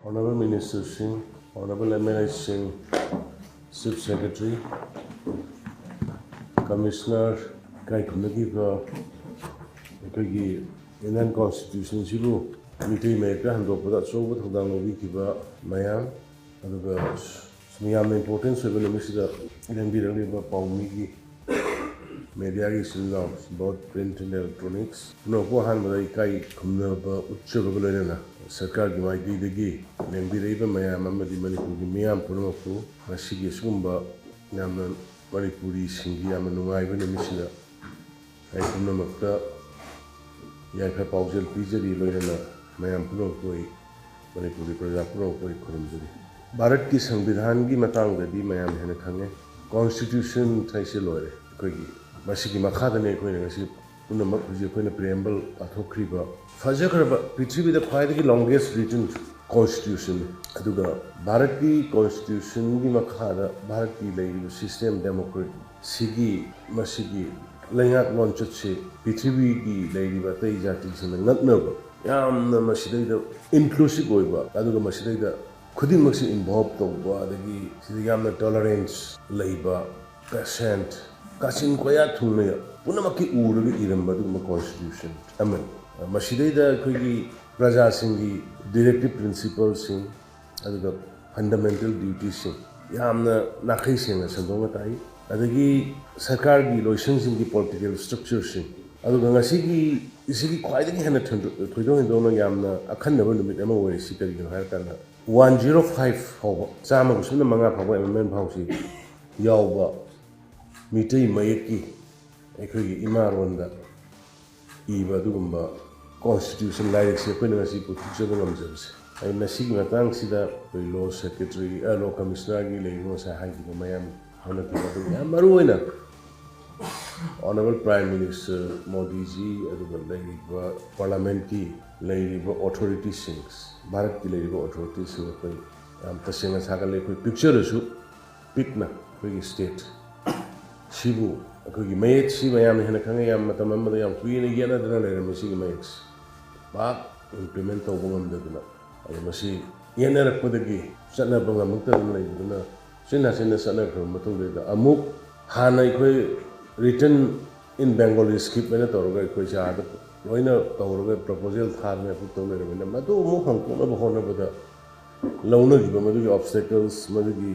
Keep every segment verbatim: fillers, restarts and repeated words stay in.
Honorable Minister ꯁꯤꯡ, Honorable M L A ꯁꯤꯡ, Chief Secretary, Commissioner, ꯏꯀꯥꯏ ꯈꯨꯝꯅꯈꯤꯕ ꯑꯩꯈꯣꯏꯒꯤ Indian Constitution ꯁꯤꯕꯨ ꯃꯤꯇꯩ ꯃꯌꯦꯛꯇ ꯍꯟꯗꯣꯛꯄꯗ ꯑꯆꯧꯕ ꯊꯧꯗꯥꯡ ꯂꯧꯕꯤꯈꯤꯕ ꯃꯌꯥꯝ, ꯑꯗꯨꯒ ꯌꯥꯝꯅ importance ꯑꯣꯏꯕ ꯅꯨꯃꯤꯠꯁꯤꯗ ꯂꯦꯡꯕꯤꯔꯛꯂꯤꯕ ꯄꯥꯎꯃꯤꯒꯤ media ꯒꯤ ꯏꯆꯤꯜ ꯏꯅꯥꯎ, both print and electronics ꯄꯨꯝꯅꯃꯛꯄꯨ ꯑꯍꯥꯟꯕꯗ ꯏꯀꯥꯏ ꯈꯨꯝꯅꯕ ꯎꯠꯆꯕꯒ ꯂꯣꯏꯅꯅ ꯁꯔꯀꯥꯔꯒꯤ ꯃꯥꯏꯀꯩꯗꯒꯤ ꯂꯦꯡꯕꯤꯔꯛꯏꯕ ꯃꯌꯥꯝ ꯑꯃꯗꯤ ꯃꯅꯤꯄꯨꯔꯒꯤ ꯃꯤꯌꯥꯝ ꯄꯨꯝꯅꯃꯛꯄꯨ ꯉꯁꯤꯒꯤ ꯑꯁꯤꯒꯨꯝꯕ ꯌꯥꯝꯅ ꯃꯅꯤꯄꯨꯔꯤꯁꯤꯡꯒꯤ ꯌꯥꯝꯅ ꯅꯨꯡꯉꯥꯏꯕ ꯅꯨꯃꯤꯠꯁꯤꯗ ꯑꯩ ꯄꯨꯝꯅꯃꯛꯇ ꯌꯥꯏꯐ ꯄꯥꯎꯖꯦꯜ ꯄꯤꯖꯔꯤ, ꯂꯣꯏꯅꯅ ꯃꯌꯥꯝ ꯄꯨꯝꯅꯃꯛꯄꯨ ꯑꯩ, ꯃꯅꯤꯄꯨꯔꯒꯤ ꯄ꯭ꯔꯖꯥ ꯄꯨꯝꯅꯃꯛꯄꯨ ꯑꯩ ꯈꯨꯔꯨꯝꯖꯔꯤ꯫ ꯚꯥꯔꯠꯀꯤ ꯁꯪꯕꯤꯙꯥꯟꯒꯤ ꯃꯇꯥꯡꯗꯗꯤ ꯃꯌꯥꯝ ꯍꯦꯟꯅ ꯈꯪꯉꯦ꯫ Constitution ꯍꯥꯏꯁꯦ ꯂꯣꯏꯔꯦ꯫ ꯑꯩꯈꯣꯏꯒꯤ ꯃꯁꯤꯒꯤ ꯃꯈꯥꯗꯅꯤ ꯑꯩꯈꯣꯏꯅ ꯉꯁꯤ ꯄꯨꯝꯅꯃꯛ ꯍꯧꯖꯤꯛ ꯑꯩꯈꯣꯏꯅ preamble ꯄꯥꯊꯣꯛꯈ꯭ꯔꯤꯕ ꯐꯖꯈ꯭ꯔꯕ, ꯄ꯭ꯔꯤꯊꯤꯕꯤꯗ ꯈ꯭ꯋꯥꯏꯗꯒꯤ longest written constitution ꯅꯤ꯫ ꯑꯗꯨꯒ ꯚꯥꯔꯠꯀꯤ Constitution ꯒꯤ ꯃꯈꯥꯗ ꯚꯥꯔꯠꯀꯤ ꯂꯩꯔꯤꯕ system democracy ꯁꯤꯒꯤ, ꯃꯁꯤꯒꯤ ꯂꯩꯉꯥꯛ ꯂꯣꯟꯆꯠꯁꯤ ꯄ꯭ꯔꯤꯊꯤꯕꯤꯒꯤ ꯂꯩꯔꯤꯕ ꯑꯇꯩ ꯖꯥꯇꯤꯁꯤꯡꯅ ꯉꯛꯅꯕ, ꯌꯥꯝꯅ ꯃꯁꯤꯗꯩꯗ inclusive ꯑꯣꯏꯕ, ꯑꯗꯨꯒ ꯃꯁꯤꯗꯩꯗ ꯈꯨꯗꯤꯡꯃꯛꯁꯤ involve ꯇꯧꯕ, ꯑꯗꯒꯤ ꯁꯤꯗ ꯌꯥꯝꯅ tolerance ꯂꯩꯕ, patient, ꯀꯥꯆꯤꯟ ꯀꯣꯌꯥ ꯊꯨꯡꯅ ꯄꯨꯝꯅꯃꯛꯀꯤ ꯎꯔꯒ ꯏꯔꯝꯕ ꯑꯗꯨꯒꯨꯝꯕ constitution ꯑꯃꯅꯤ꯫ ꯃꯁꯤꯗꯩꯗ ꯑꯩꯈꯣꯏꯒꯤ ꯄ꯭ꯔꯖꯥꯁꯤꯡꯒꯤ directive principle ꯁꯤꯡ, ꯑꯗꯨꯒ fundamental duty ꯁꯤꯡ ꯌꯥꯝꯅ ꯅꯥꯈꯩ ꯁꯦꯡꯅ ꯁꯟꯗꯣꯛꯅ ꯇꯥꯛꯏ꯫ ꯑꯗꯒꯤ ꯁꯔꯀꯥꯔꯒꯤ ꯂꯣꯏꯁꯪꯁꯤꯡꯒꯤ political structure ꯁꯤꯡ, ꯑꯗꯨꯒ ꯉꯁꯤꯒꯤ, ꯁꯤꯒꯤ ꯈ꯭ꯋꯥꯏꯗꯒꯤ ꯍꯦꯟꯅ ꯊꯣꯏꯗꯣꯛ ꯊꯣꯏꯗꯣꯛ ꯍꯦꯟꯗꯣꯛꯅ ꯌꯥꯝꯅ ꯑꯈꯟꯅꯕ ꯅꯨꯃꯤꯠ ꯑꯃ ꯑꯣꯏꯔꯤꯁꯤ ꯀꯔꯤꯒꯤꯅꯣ ꯍꯥꯏꯔꯀꯥꯟꯗ, one zero five ꯐꯥꯎꯕ, ꯆꯥꯝꯃꯒ ꯁꯨꯞꯅ ꯃꯉꯥ ꯐꯥꯎꯕ amendment ꯐꯥꯎꯁꯤ ꯌꯥꯎꯕ ꯃꯤꯇꯩ ꯃꯌꯦꯛꯀꯤ ꯑꯩꯈꯣꯏꯒꯤ ꯏꯃꯥꯔꯣꯟꯗ ꯏꯕ ꯑꯗꯨꯒꯨꯝꯕ constitution ꯂꯥꯏꯔꯤꯛꯁꯦ ꯑꯩꯈꯣꯏꯅ ꯉꯁꯤ ꯄꯨꯊꯣꯛꯆꯕ ꯉꯝꯖꯕꯁꯦ꯫ ꯑꯩ ꯃꯁꯤꯒꯤ ꯃꯇꯥꯡꯁꯤꯗ ꯑꯩꯈꯣꯏ law secretary, ꯑ, law commissioner ꯒꯤ ꯂꯩꯔꯤꯕ ꯉꯁꯥꯏ ꯍꯥꯏꯈꯤꯕ ꯃꯌꯥꯝ ꯍꯧꯅꯈꯤꯕ ꯑꯗꯨ ꯌꯥꯝ ꯃꯔꯨ ꯑꯣꯏꯅ Honorable Prime Minister ꯃꯣꯗꯤꯖꯤ, ꯑꯗꯨꯒ ꯂꯩꯔꯤꯕ parliament ꯀꯤ ꯂꯩꯔꯤꯕ authority ꯁꯤꯡ, ꯚꯥꯔꯠꯀꯤ ꯂꯩꯔꯤꯕ authority ꯁꯤꯡ ꯑꯩꯈꯣꯏ ꯌꯥꯝ ꯇꯁꯦꯡꯅ ꯊꯥꯒꯠꯂꯦ꯫ ꯑꯩꯈꯣꯏ ꯄꯤꯛꯆꯔꯁꯨ ꯄꯤꯛꯅ ꯑꯩꯈꯣꯏꯒꯤ state ꯁꯤꯕꯨ, ꯑꯩꯈꯣꯏꯒꯤ ꯃꯌꯦꯛꯁꯤ ꯃꯌꯥꯝꯅ ꯍꯦꯟꯅ ꯈꯪꯉꯦ, ꯌꯥꯝ ꯃꯇꯝ ꯑꯃꯗ ꯌꯥꯝ ꯀꯨꯏꯅ ꯌꯦꯠꯅꯗꯅ ꯂꯩꯔꯝꯃꯤ ꯁꯤꯒꯤ ꯃꯌꯦꯛꯁꯤ ꯄꯥꯛ implement ꯇꯧꯕ ꯉꯝꯗꯗꯅ꯫ ꯑꯗꯣ ꯃꯁꯤ ꯌꯦꯠꯅꯔꯛꯄꯗꯒꯤ ꯆꯠꯅꯕ ꯉꯝꯃꯛꯇꯗꯅ ꯂꯩꯕꯗꯨꯅ ꯎꯆꯤꯟ ꯅꯥꯆꯤꯟꯅ ꯆꯠꯅꯈ꯭ꯔꯕ ꯃꯇꯨꯡꯗ ꯑꯃꯨꯛ ꯍꯥꯟꯅ ꯑꯩꯈꯣꯏ written in Bengali script ꯍꯥꯏꯅ ꯇꯧꯔꯒ ꯑꯩꯈꯣꯏꯁꯦ ꯑꯥꯗ ꯂꯣꯏꯅ ꯇꯧꯔꯒ proposal ꯊꯥꯗꯅ approve ꯇꯧ ꯂꯩꯔꯕꯅꯤꯅ ꯃꯗꯨ ꯑꯃꯨꯛ ꯍꯟꯗꯣꯛꯅꯕ ꯍꯣꯠꯅꯕꯗ ꯂꯧꯅꯈꯤꯕ ꯃꯗꯨꯒꯤ obstacles, ꯃꯗꯨꯒꯤ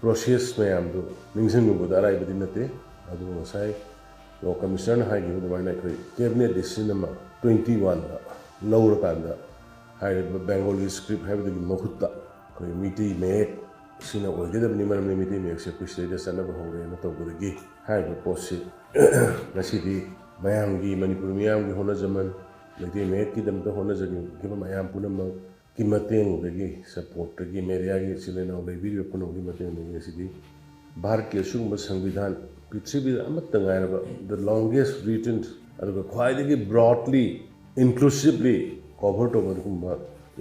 process ꯃꯌꯥꯝꯗꯨ ꯅꯤꯡꯁꯤꯡꯉꯨꯕꯗ ꯑꯔꯥꯏꯕꯗꯤ ꯅꯠꯇꯦ꯫ ꯑꯗꯨꯕꯨ ꯉꯁꯥꯏ Law Commissionerꯅ ꯍꯥꯏꯈꯤꯕ ꯑꯗꯨꯃꯥꯏꯅ ꯑꯩꯈꯣꯏ cabinet decision ꯑꯃ twenty oneꯗ ꯂꯧꯔꯀꯥꯟꯗ ꯍꯥꯏꯔꯤꯕ Bengali script ꯍꯥꯏꯕꯗꯨꯒꯤ ꯃꯍꯨꯠꯇ ꯑꯩꯈꯣꯏ ꯃꯤꯇꯩ ꯃꯌꯦꯛ ꯁꯤꯅ ꯑꯣꯏꯒꯗꯕꯅꯤ, ꯃꯔꯝꯗꯤ ꯃꯤꯇꯩ ꯃꯌꯦꯛꯁꯦ ꯑꯩꯈꯣꯏ ꯁꯤꯗꯩꯗ ꯆꯠꯅꯕ ꯍꯧꯔꯦꯅ ꯇꯧꯕꯗꯒꯤ ꯍꯥꯏꯔꯤꯕ ꯄꯣꯠꯁꯤ ꯉꯁꯤꯗꯤ ꯃꯌꯥꯝꯒꯤ, ꯃꯅꯤꯄꯨꯔ ꯃꯤꯌꯥꯝꯒꯤ ꯍꯣꯠꯅꯖꯃꯟ, ꯃꯩꯇꯩ ꯃꯌꯦꯛꯀꯤꯗꯃꯛꯇ ꯍꯣꯠꯅꯖꯈꯤꯕ ꯃꯌꯥꯝ ꯄꯨꯝꯅꯃꯛꯀꯤ ꯃꯇꯦꯡꯗꯒꯤ, supportꯇꯒꯤ, mediaꯒꯤ ꯏꯆꯤꯜ ꯏꯅꯥꯎ ꯂꯩꯕꯤꯔꯤꯕ ꯄꯨꯝꯅꯃꯛꯀꯤ ꯃꯇꯦꯡꯗꯒꯤ ꯉꯁꯤꯗꯤ ꯚꯥꯔꯠꯀꯤ ꯑꯁꯤꯒꯨꯝꯕ ꯁꯪꯕꯤꯙꯥꯟ ꯄ꯭ꯔꯤꯊꯤꯕꯤꯗ ꯑꯃꯠꯇ ꯉꯥꯏꯔꯕ the longest written ꯑꯗꯨꯒ ꯈ꯭ꯋꯥꯏꯗꯒꯤ broadly, inclusively cover ꯇꯧꯕ ꯑꯗꯨꯒꯨꯝꯕ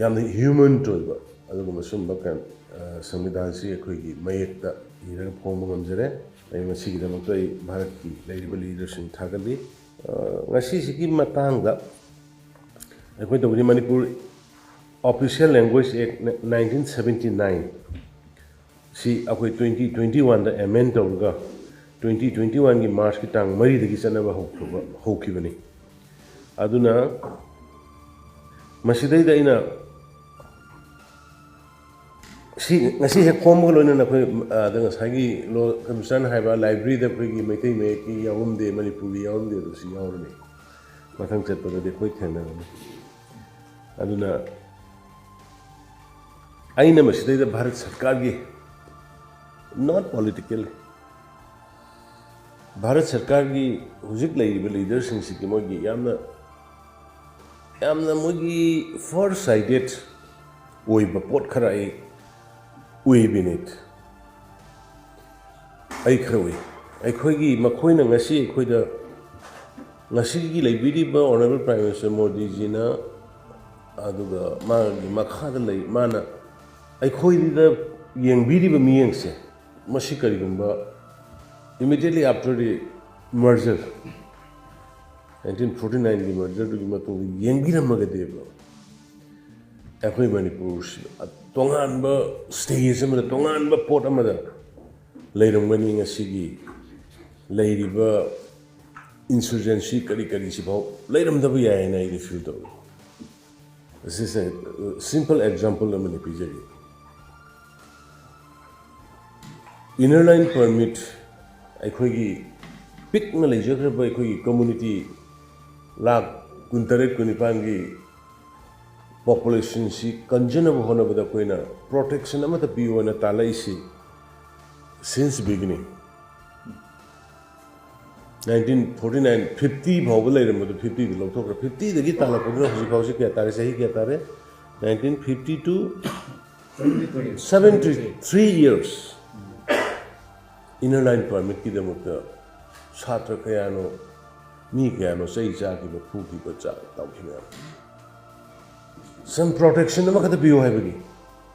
ꯌꯥꯝꯅ human ꯑꯣꯏꯕ ꯑꯗꯨꯒꯨꯝꯕ ꯁꯨꯝꯕ ꯀꯩꯅꯣ, ꯑ, ꯁꯪꯕꯤꯙꯥꯟꯁꯤ ꯑꯩꯈꯣꯏꯒꯤ ꯃꯌꯦꯛꯇ ꯏꯔꯒ ꯐꯣꯡꯕ ꯉꯝꯖꯔꯦ꯫ ꯑꯩ ꯃꯁꯤꯒꯤꯗꯃꯛꯇ ꯑꯩ ꯚꯥꯔꯠꯀꯤ ꯂꯩꯔꯤꯕ leaderꯁꯤꯡ ꯊꯥꯒꯠꯂꯤ꯫ ꯑ, ꯉꯁꯤꯁꯤꯒꯤ ꯃꯇꯥꯡꯗ ꯑꯩꯈꯣꯏ ꯇꯧꯕꯗꯤ Manipur Official Language Act nineteen seventy nine ꯁꯤ ꯑꯩꯈꯣꯏ twenty twenty oneꯗ amend ꯇꯧꯔꯒ twenty twenty oneꯒꯤ Marchꯀꯤ ꯇꯥꯡ ꯃꯔꯤꯗꯒꯤ ꯆꯠꯅꯕ ꯍꯧꯈ꯭ꯔꯕ, ꯍꯧꯈꯤꯕꯅꯤ꯫ ꯑꯗꯨꯅ ꯃꯁꯤꯗꯩꯗ ꯑꯩꯅ ꯁꯤ ꯉꯁꯤ ꯍꯦꯛ ꯐꯣꯡꯕꯒ ꯂꯣꯏꯅꯅ ꯑꯩꯈꯣꯏ, ꯑ, ꯑꯗ ꯉꯁꯥꯏꯒꯤ Law Commissionerꯅ ꯍꯥꯏꯕ libraryꯗ ꯑꯩꯈꯣꯏꯒꯤ ꯃꯩꯇꯩ ꯃꯌꯦꯛꯀꯤ ꯌꯥꯎꯔꯝꯗꯦ, ꯃꯅꯤꯄꯨꯔꯒꯤ ꯌꯥꯎꯔꯝꯗꯦ, ꯑꯗꯨ ꯁꯤ ꯌꯥꯎꯔꯅꯤ ꯃꯊꯪ ꯆꯠꯄꯗꯗꯤ ꯑꯩꯈꯣꯏ ꯊꯦꯡꯅꯔꯅꯤ꯫ ꯑꯗꯨꯅ ꯑꯩꯅ ꯃꯁꯤꯗꯩꯗ ꯚꯥꯔꯠ ꯁꯔꯀꯥꯔꯒꯤ, not politically, ꯚꯥꯔꯠ ꯁꯔꯀꯥꯔꯒꯤ ꯍꯧꯖꯤꯛ ꯂꯩꯔꯤꯕ leaderꯁꯤꯡꯁꯤꯒꯤ ꯃꯣꯏꯒꯤ ꯌꯥꯝꯅ, ꯌꯥꯝꯅ ꯃꯣꯏꯒꯤ far sighted ꯑꯣꯏꯕ ꯄꯣꯠ ꯈꯔ ꯑꯩ ꯎꯏ, ꯕꯤꯅꯤꯠ꯫ ꯑꯩ ꯈꯔ ꯎꯏ꯫ ꯑꯩꯈꯣꯏꯒꯤ, ꯃꯈꯣꯏꯅ ꯉꯁꯤ ꯑꯩꯈꯣꯏꯗ, ꯉꯁꯤꯒꯤ ꯂꯩꯕꯤꯔꯤꯕ Honourable Prime Minister ꯃꯣꯗꯤꯖꯤꯅ, ꯑꯗꯨꯒ ꯃꯥꯒꯤ ꯃꯈꯥꯗ ꯂꯩ, ꯃꯥꯅ ꯑꯩꯈꯣꯏꯗ ꯌꯦꯡꯕꯤꯔꯤꯕ ꯃꯤꯠꯌꯦꯡꯁꯦ, ꯃꯁꯤ ꯀꯔꯤꯒꯨꯝꯕ immediately after the merger, nineteen forty nineꯒꯤ mergerꯗꯨꯒꯤ ꯃꯇꯨꯡꯗ ꯌꯦꯡꯕꯤꯔꯝꯃꯒꯗꯤꯕ, ꯑꯩꯈꯣꯏ ꯃꯅꯤꯄꯨꯔꯁꯤ ꯇꯣꯉꯥꯟꯕ stage ꯑꯃꯗ, ꯇꯣꯉꯥꯟꯕ ꯄꯣꯠ ꯑꯃꯗ ꯂꯩꯔꯝꯒꯅꯤ꯫ ꯉꯁꯤꯒꯤ ꯂꯩꯔꯤꯕ insurgency ꯀꯔꯤ ꯀꯔꯤꯁꯤꯐꯥꯎ ꯂꯩꯔꯝꯗꯕ ꯌꯥꯏ ꯍꯥꯏꯅ ꯑꯩꯗꯤ feel ꯇꯧꯏ꯫ ꯑꯁꯤꯁꯦ simple example ꯑꯃꯅꯤ ꯄꯤꯖꯔꯤ꯫ Inner line permit ꯑꯩꯈꯣꯏꯒꯤ ꯄꯤꯛꯅ ꯂꯩꯖꯈ꯭ꯔꯕ ꯑꯩꯈꯣꯏꯒꯤ community ꯂꯥꯈ ꯀꯨꯟꯇꯔꯦꯠ ꯀꯨꯟꯅꯤꯄꯥꯟꯒꯤ populationꯁꯤ ꯀꯟꯖꯅꯕ ꯍꯣꯠꯅꯕꯗ ꯑꯩꯈꯣꯏꯅ protection ꯑꯃꯠꯇ ꯄꯤꯌꯣꯅ ꯇꯥꯜꯂꯛꯏꯁꯤ since beginning꯫ Nineteen forty nine, fifty ꯐꯥꯎꯕ ꯂꯩꯔꯝꯕꯗꯨ fiftyꯗ ꯂꯧꯊꯣꯛꯈ꯭ꯔꯦ꯫ Fiftyꯗꯒꯤ ꯇꯥꯜꯂꯛꯄꯗꯨꯅ ꯍꯧꯖꯤꯛ ꯐꯥꯎꯁꯤ ꯀꯌꯥ ꯇꯥꯔꯦ? ꯆꯍꯤ ꯀꯌꯥ ꯇꯥꯔꯦ? Nineteen fifty to seventy three years꯫ Inner line permitꯀꯤꯗꯃꯛꯇ ꯁꯥꯇ꯭ꯔ ꯀꯌꯥꯅꯣ, ꯃꯤ ꯀꯌꯥꯅꯣ ꯆꯩ ꯆꯥꯈꯤꯕ, ꯐꯨꯈꯤꯕ, ꯆꯥ ꯇꯧꯈꯤꯕ ꯌꯥꯝ꯫ Some protection ꯑꯃꯈꯛꯇ ꯄꯤꯌꯨ ꯍꯥꯏꯕꯒꯤ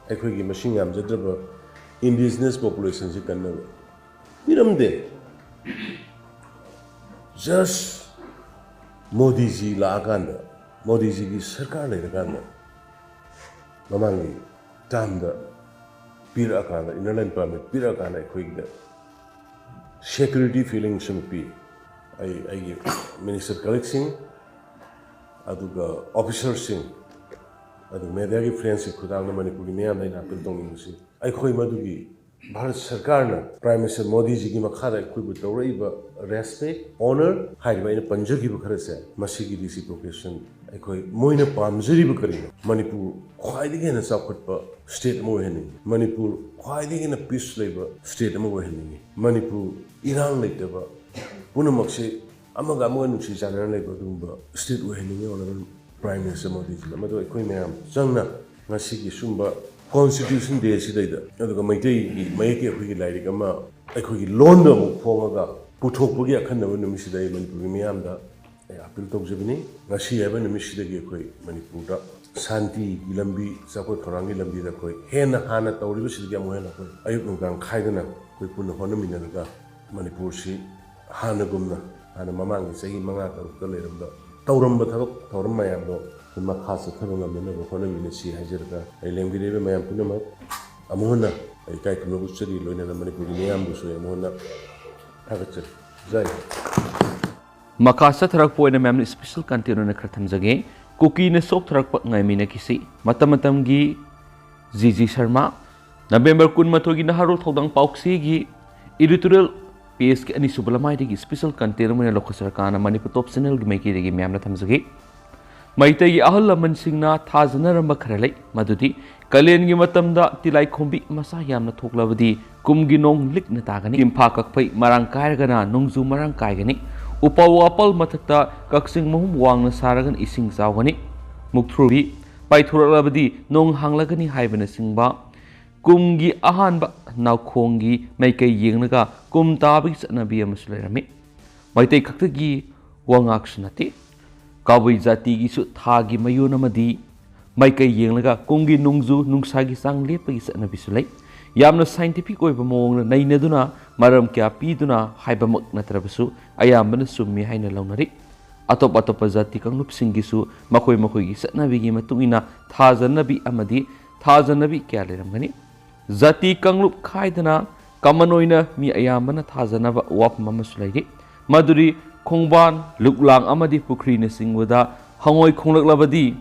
ꯑꯩꯈꯣꯏꯒꯤ ꯃꯁꯤꯡ ꯌꯥꯝꯖꯗ꯭ꯔꯕ indigenous populationꯁꯤ ꯀꯟꯅꯕ ꯄꯤꯔꯝꯗꯦ꯫ Just ꯃꯣꯗꯤꯖꯤ ꯂꯥꯛꯑꯀꯥꯟꯗ, ꯃꯣꯗꯤꯖꯤꯒꯤ ꯁꯔꯀꯥꯔ ꯂꯩꯔꯀꯥꯟꯗ, ꯃꯃꯥꯡꯒꯤ termꯗ ꯄꯤꯔꯛꯑꯀꯥꯟꯗ, inner line permit ꯄꯤꯔꯛꯑꯀꯥꯟꯗ ꯑꯩꯈꯣꯏꯗ security feelingꯁꯨ ꯄꯤ꯫ ꯑꯩ, ꯑꯩꯒꯤ minister colleagueꯁꯤꯡ, ꯑꯗꯨꯒ officerꯁꯤꯡ, ꯑꯗꯨꯒ mediaꯒꯤ friendsꯀꯤ ꯈꯨꯠꯊꯥꯡꯗ ꯃꯅꯤꯄꯨꯔꯒꯤ ꯃꯤꯌꯥꯝꯗ ꯑꯩꯅ appeal ꯇꯧꯅꯤꯡꯕꯁꯤ, ꯑꯩꯈꯣꯏ ꯃꯗꯨꯒꯤ ꯚꯥꯔꯠ ꯁꯔꯀꯥꯔꯅ Prime Minister ꯃꯣꯗꯤꯖꯤꯒꯤ ꯃꯈꯥꯗ ꯑꯩꯈꯣꯏꯕꯨ ꯇꯧꯔꯛꯏꯕ respect, honour ꯍꯥꯏꯔꯤꯕ ꯑꯩꯅ ꯄꯟꯖꯈꯤꯕ ꯈꯔꯁꯦ, ꯃꯁꯤꯒꯤ reciprocation ꯑꯩꯈꯣꯏ ꯃꯣꯏꯅ ꯄꯥꯝꯖꯔꯤꯕ ꯀꯔꯤꯅꯣ? ꯃꯅꯤꯄꯨꯔ ꯈ꯭ꯋꯥꯏꯗꯒꯤ ꯍꯦꯟꯅ ꯆꯥꯎꯈꯠꯄ state ꯑꯃ ꯑꯣꯏꯍꯟꯅꯤꯡꯉꯤ꯫ ꯃꯅꯤꯄꯨꯔ ꯈ꯭ꯋꯥꯏꯗꯒꯤ ꯍꯦꯟꯅ peace ꯂꯩꯕ state ꯑꯃ ꯑꯣꯏꯍꯟꯅꯤꯡꯉꯤ꯫ ꯃꯅꯤꯄꯨꯔ ꯏꯔꯥꯡ ꯂꯩꯇꯕ, ꯄꯨꯝꯅꯃꯛꯁꯦ ꯑꯃꯒ ꯑꯃꯒ ꯅꯨꯡꯁꯤ ꯆꯥꯟꯅꯅ ꯂꯩꯕ ꯑꯗꯨꯒꯨꯝꯕ state ꯑꯣꯏꯍꯟꯅꯤꯡꯉꯤ꯫ Honourable Prime Minister ꯃꯣꯗꯤꯖꯤꯅ ꯃꯗꯨ ꯑꯩꯈꯣꯏ ꯃꯌꯥꯝ ꯆꯪꯅ ꯉꯁꯤꯒꯤ ꯁꯨꯝꯕ Constitution Day ꯑꯁꯤꯗꯩꯗ, ꯑꯗꯨꯒ ꯃꯩꯇꯩꯒꯤ ꯃꯌꯦꯛꯀꯤ ꯑꯩꯈꯣꯏꯒꯤ ꯂꯥꯏꯔꯤꯛ ꯑꯃ ꯑꯩꯈꯣꯏꯒꯤ ꯂꯣꯟꯗ ꯑꯃꯨꯛ ꯐꯣꯡꯉꯒ ꯄꯨꯊꯣꯛꯄꯒꯤ ꯑꯈꯟꯅꯕ ꯅꯨꯃꯤꯠꯁꯤꯗ ꯑꯩ ꯃꯅꯤꯄꯨꯔꯒꯤ ꯃꯤꯌꯥꯝꯗ ꯑꯩ appeal ꯇꯧꯖꯕꯅꯤ꯫ ꯉꯁꯤ ꯍꯥꯏꯕ ꯅꯨꯃꯤꯠꯁꯤꯗꯒꯤ ꯑꯩꯈꯣꯏ ꯃꯅꯤꯄꯨꯔꯗ ꯁꯥꯟꯇꯤꯒꯤ ꯂꯝꯕꯤ, ꯆꯥꯎꯈꯠ ꯊꯧꯔꯥꯡꯒꯤ ꯂꯝꯕꯤꯗ ꯑꯩꯈꯣꯏ ꯍꯦꯟꯅ ꯍꯥꯟꯅ ꯇꯧꯔꯤꯕꯁꯤꯗꯒꯤ ꯑꯃꯨꯛ ꯍꯦꯟꯅ ꯑꯩꯈꯣꯏ ꯑꯌꯨꯛ ꯅꯨꯡꯗꯥꯡ ꯈꯥꯏꯗꯅ ꯑꯩꯈꯣꯏ ꯄꯨꯟꯅ ꯍꯣꯠꯅꯃꯤꯟꯅꯔꯒ ꯃꯅꯤꯄꯨꯔꯁꯤ ꯍꯥꯟꯅꯒꯨꯝꯅ, ꯍꯥꯟꯅ ꯃꯃꯥꯡꯒꯤ ꯆꯍꯤ ꯃꯉꯥ ꯇꯔꯨꯛꯇ ꯂꯩꯔꯝꯕ, ꯇꯧꯔꯝꯕ ꯊꯕꯛ ꯊꯧꯔꯝ ꯃꯌꯥꯝꯗꯣ ꯃꯈꯥ ꯆꯠꯊꯕ ꯉꯝꯅꯅꯕ ꯍꯣꯠꯅꯃꯤꯟꯅꯁꯤ ꯍꯥꯏꯖꯔꯒ, ꯑꯩ ꯂꯦꯝꯕꯤꯔꯤꯕ ꯃꯌꯥꯝ ꯄꯨꯝꯅꯃꯛ ꯑꯃꯨꯛ ꯍꯟꯅ ꯑꯩ ꯏꯀꯥꯏ ꯈꯨꯝꯅꯕ ꯎꯠꯆꯔꯤ, ꯂꯣꯏꯅꯅ ꯃꯅꯤꯄꯨꯔꯒꯤ ꯃꯤꯌꯥꯝꯕꯨꯁꯨ ꯑꯩ ꯑꯃꯨꯛ ꯍꯟꯅ ꯊꯥꯒꯠꯆꯔꯤ꯫ ꯖꯥꯏ ꯍꯤꯟꯗ꯫ ꯃꯈꯥ ꯆꯠꯊꯔꯛꯄ ꯑꯣꯏꯅ ꯃꯌꯥꯝꯅ special content ꯑꯣꯏꯅ ꯈꯔ ꯊꯝꯖꯒꯦ꯫ ꯀꯨꯀꯤꯅ ꯆꯣꯛꯊꯔꯛꯄ ꯉꯥꯏꯃꯤꯟꯅꯈꯤꯁꯤ꯫ ꯃꯇꯝ ꯃꯇꯝꯒꯤ ꯖꯤ ꯖꯤ ꯁꯔꯃ꯫ ꯅꯕꯦꯝꯕꯔ ꯀꯨꯟꯃꯥꯊꯣꯏꯒꯤ ꯅꯍꯥꯔꯣꯜ ꯊꯧꯗꯥꯡ ꯄꯥꯎꯆꯦꯒꯤ editorial pageꯀꯤ ꯑꯅꯤꯁꯨꯕ ꯂꯃꯥꯏꯗꯒꯤ special content ꯑꯃ ꯑꯣꯏꯅ ꯂꯧꯈꯠꯆꯔꯀꯥꯟꯗ ꯃꯅꯤꯄꯨꯔ Top Channelꯒꯤ ꯃꯥꯏꯀꯩꯗꯒꯤ ꯃꯌꯥꯝꯅ ꯊꯝꯖꯒꯦ꯫ ꯃꯩꯇꯩꯒꯤ ꯑꯍꯜ ꯂꯃꯟꯁꯤꯡꯅ ꯊꯥꯖꯅꯔꯝꯕ ꯈꯔ ꯂꯩ, ꯃꯗꯨꯗꯤ ꯀꯥꯂꯦꯟꯒꯤ ꯃꯇꯝꯗ ꯇꯤꯂꯥꯏꯈꯣꯝꯕꯤ ꯃꯁꯥ ꯌꯥꯝꯅ ꯊꯣꯛꯂꯕꯗꯤ ꯀꯨꯝꯒꯤ ꯅꯣꯡ ꯂꯤꯛꯅ ꯇꯥꯒꯅꯤ, ꯇꯤꯝꯐꯥ ꯀꯛꯐꯩ ꯃꯔꯥꯡ ꯀꯥꯏꯔꯒꯅ ꯅꯣꯡꯖꯨ ꯃꯔꯥꯡ ꯀꯥꯏꯒꯅꯤ, ꯎꯄꯥꯜ ꯋꯥꯄꯥꯜ ꯃꯊꯛꯇ ꯀꯛꯆꯤꯡ ꯃꯍꯨꯝ ꯋꯥꯡꯅ ꯁꯥꯔꯒꯅ ꯏꯁꯤꯡ ꯆꯥꯎꯒꯅꯤ, ꯃꯨꯛꯊ꯭ꯔꯨꯕꯤ ꯄꯥꯏꯊꯣꯔꯛꯂꯕꯗꯤ ꯅꯣꯡ ꯍꯥꯡꯂꯒꯅꯤ ꯍꯥꯏꯕꯅꯆꯤꯡꯕ ꯀꯨꯝꯒꯤ ꯑꯍꯥꯟꯕ ꯅꯥꯎꯈꯣꯡꯒꯤ ꯃꯥꯏꯀꯩ ꯌꯦꯡꯂꯒ ꯀꯨꯝ ꯇꯥꯕꯒꯤ ꯆꯠꯅꯕꯤ ꯑꯃꯁꯨ ꯂꯩꯔꯝꯃꯤ꯫ ꯃꯩꯇꯩ ꯈꯛꯇꯒꯤ ꯋꯥꯉꯥꯛꯁꯨ ꯅꯠꯇꯦ, ꯀꯕꯨꯏ ꯖꯥꯇꯤꯒꯤꯁꯨ ꯊꯥꯒꯤ ꯃꯌꯣꯟ ꯑꯃꯗꯤ ꯃꯥꯏꯀꯩ ꯌꯦꯡꯂꯒ ꯀꯨꯝꯒꯤ ꯅꯣꯡꯖꯨ ꯅꯨꯡꯁꯥꯒꯤ ꯆꯥꯡ ꯂꯦꯞꯄꯒꯤ ꯆꯠꯅꯕꯤꯁꯨ ꯂꯩ꯫ ꯌꯥꯝꯅ scientific ꯑꯣꯏꯕ ꯃꯑꯣꯡꯗ ꯅꯩꯅꯗꯨꯅ, ꯃꯔꯝ ꯀꯌꯥ ꯄꯤꯗꯨꯅ ꯍꯥꯏꯕꯃꯛ ꯅꯠꯇ꯭ꯔꯕꯁꯨ ꯑꯌꯥꯝꯕꯅ ꯆꯨꯝꯃꯤ ꯍꯥꯏꯅ ꯂꯧꯅꯔꯤ꯫ ꯑꯇꯣꯞ ꯑꯇꯣꯞꯄ ꯖꯥꯇꯤ ꯀꯥꯡꯂꯨꯞꯁꯤꯡꯒꯤꯁꯨ ꯃꯈꯣꯏ ꯃꯈꯣꯏꯒꯤ ꯆꯠꯅꯕꯤꯒꯤ ꯃꯇꯨꯡ ꯏꯟꯅ ꯊꯥꯖꯅꯕꯤ ꯑꯃꯗꯤ ꯊꯥꯖꯅꯕꯤ ꯀꯌꯥ ꯂꯩꯔꯝꯒꯅꯤ꯫ ꯖꯥꯇꯤ ꯀꯥꯡꯂꯨꯞ ꯈꯥꯏꯗꯅ common ꯑꯣꯏꯅ ꯃꯤ ꯑꯌꯥꯝꯕꯅ ꯊꯥꯖꯅꯕ ꯋꯥꯐꯝ ꯑꯃꯁꯨ ꯂꯩꯔꯤ, ꯃꯗꯨꯗꯤ ꯈꯣꯡꯕꯥꯟ, ꯂꯨꯛꯂꯥꯡ ꯑꯃꯗꯤ ꯄꯨꯈ꯭ꯔꯤꯅꯆꯤꯡꯕꯗ ꯍꯪꯉꯣꯏ ꯈꯣꯡꯂꯛꯂꯕꯗꯤ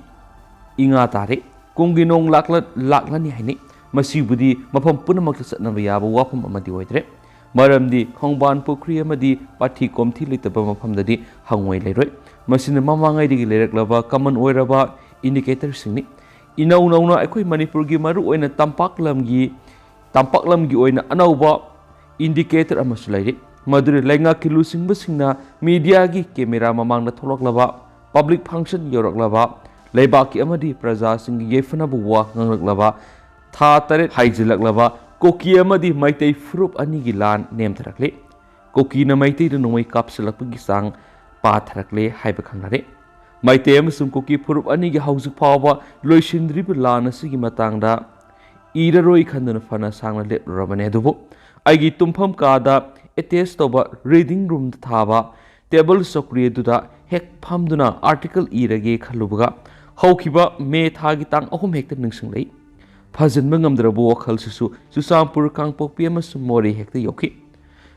ꯏꯉꯥ ꯇꯥꯔꯦ, ꯀꯨꯝꯒꯤ ꯅꯣꯡ ꯂꯥꯛꯂ-, ꯂꯥꯛꯂꯅꯤ ꯍꯥꯏꯅꯩ꯫ ꯃꯁꯤꯕꯨꯗꯤ ꯃꯐꯝ ꯄꯨꯝꯅꯃꯛꯇ ꯆꯠꯅꯕ ꯌꯥꯕ ꯋꯥꯐꯝ ꯑꯃꯗꯤ ꯑꯣꯏꯗ꯭ꯔꯦ, ꯃꯔꯝꯗꯤ ꯈꯣꯡꯕꯥꯟ, ꯄꯨꯈ꯭ꯔꯤ ꯑꯃꯗꯤ ꯄꯥꯊꯤ ꯀꯣꯝꯊꯤ ꯂꯩꯇꯕ ꯃꯐꯝꯗꯗꯤ ꯍꯪꯉꯣꯏ ꯂꯩꯔꯣꯏ꯫ ꯃꯁꯤꯅ ꯃꯃꯥꯡꯉꯩꯗꯒꯤ ꯂꯩꯔꯛꯂꯕ common ꯑꯣꯏꯔꯕ indicatorꯁꯤꯡꯅꯤ꯫ ꯏꯅꯧ ꯅꯧꯅ ꯑꯩꯈꯣꯏ ꯃꯅꯤꯄꯨꯔꯒꯤ ꯃꯔꯨꯑꯣꯏꯅ ꯇꯝꯄꯥꯛ ꯂꯝꯒꯤ, ꯇꯝꯄꯥꯛ ꯂꯝꯒꯤ ꯑꯣꯏꯅ ꯑꯅꯧꯕ indicator ꯑꯃꯁꯨ ꯂꯩꯔꯤ, ꯃꯗꯨꯗꯤ ꯂꯩꯉꯥꯛꯀꯤ ꯂꯨꯆꯤꯡꯕꯁꯤꯡꯅ mediaꯒꯤ camera ꯃꯃꯥꯡꯗ ꯊꯣꯛꯂꯛꯂꯕ, public function ꯌꯧꯔꯛꯂꯕ, ꯂꯩꯕꯥꯛꯀꯤ ꯑꯃꯗꯤ ꯄ꯭ꯔꯖꯥꯁꯤꯡꯒꯤ ꯌꯥꯏꯐꯅꯕ ꯋꯥ ꯉꯥꯡꯂꯛꯂꯕ, ꯊꯥ ꯇꯔꯦꯠ ꯍꯥꯏꯖꯤꯜꯂꯛꯂꯕ ꯀꯨꯀꯤ ꯑꯃꯗꯤ ꯃꯩꯇꯩ ꯐꯨꯔꯨꯞ ꯑꯅꯤꯒꯤ ꯂꯥꯟ ꯅꯦꯝꯊꯔꯛꯂꯤ꯫ ꯀꯨꯀꯤꯅ ꯃꯩꯇꯩꯗ ꯅꯣꯡꯃꯩ ꯀꯥꯞꯁꯤꯜꯂꯛꯄꯒꯤ ꯆꯥꯡ ꯄꯥꯊꯔꯛꯂꯦ ꯍꯥꯏꯕ ꯈꯪꯅꯔꯦ꯫ ꯃꯩꯇꯩ ꯑꯃꯁꯨꯡ ꯀꯨꯀꯤ ꯐꯨꯔꯨꯞ ꯑꯅꯤꯒꯤ ꯍꯧꯖꯤꯛ ꯐꯥꯎꯕ ꯂꯣꯏꯁꯤꯟꯗ꯭ꯔꯤꯕ ꯂꯥꯟ ꯑꯁꯤꯒꯤ ꯃꯇꯥꯡꯗ ꯏꯔꯔꯣꯏ ꯈꯟꯗꯨꯅ ꯐꯅ ꯁꯥꯡꯅ ꯂꯦꯞꯂꯨꯔꯕꯅꯦ꯫ ꯑꯗꯨꯕꯨ ꯑꯩꯒꯤ ꯇꯨꯝꯐꯝ ꯀꯥꯗ attach ꯇꯧꯕ reading roomꯗ ꯊꯥꯕ table ꯆꯧꯀ꯭ꯔꯤ ꯑꯗꯨꯗ ꯍꯦꯛ ꯐꯝꯗꯨꯅ article ꯏꯔꯒꯦ ꯈꯜꯂꯨꯕꯒ, ꯍꯧꯈꯤꯕ ꯃꯦ ꯊꯥꯒꯤ ꯇꯥꯡ ꯑꯍꯨꯝ ꯍꯦꯛꯇ ꯅꯤꯡꯁꯤꯡꯂꯛꯏ꯫ ꯐꯥꯖꯤꯟꯕ ꯉꯝꯗ꯭ꯔꯕ ꯋꯥꯈꯜꯁꯤꯁꯨ ꯆꯨꯔꯆꯥꯟꯄꯨꯔ, ꯀꯥꯡꯄꯣꯛꯄꯤ ꯑꯃꯁꯨꯡ ꯃꯣꯔꯦ ꯍꯦꯛꯇ ꯌꯧꯈꯤ꯫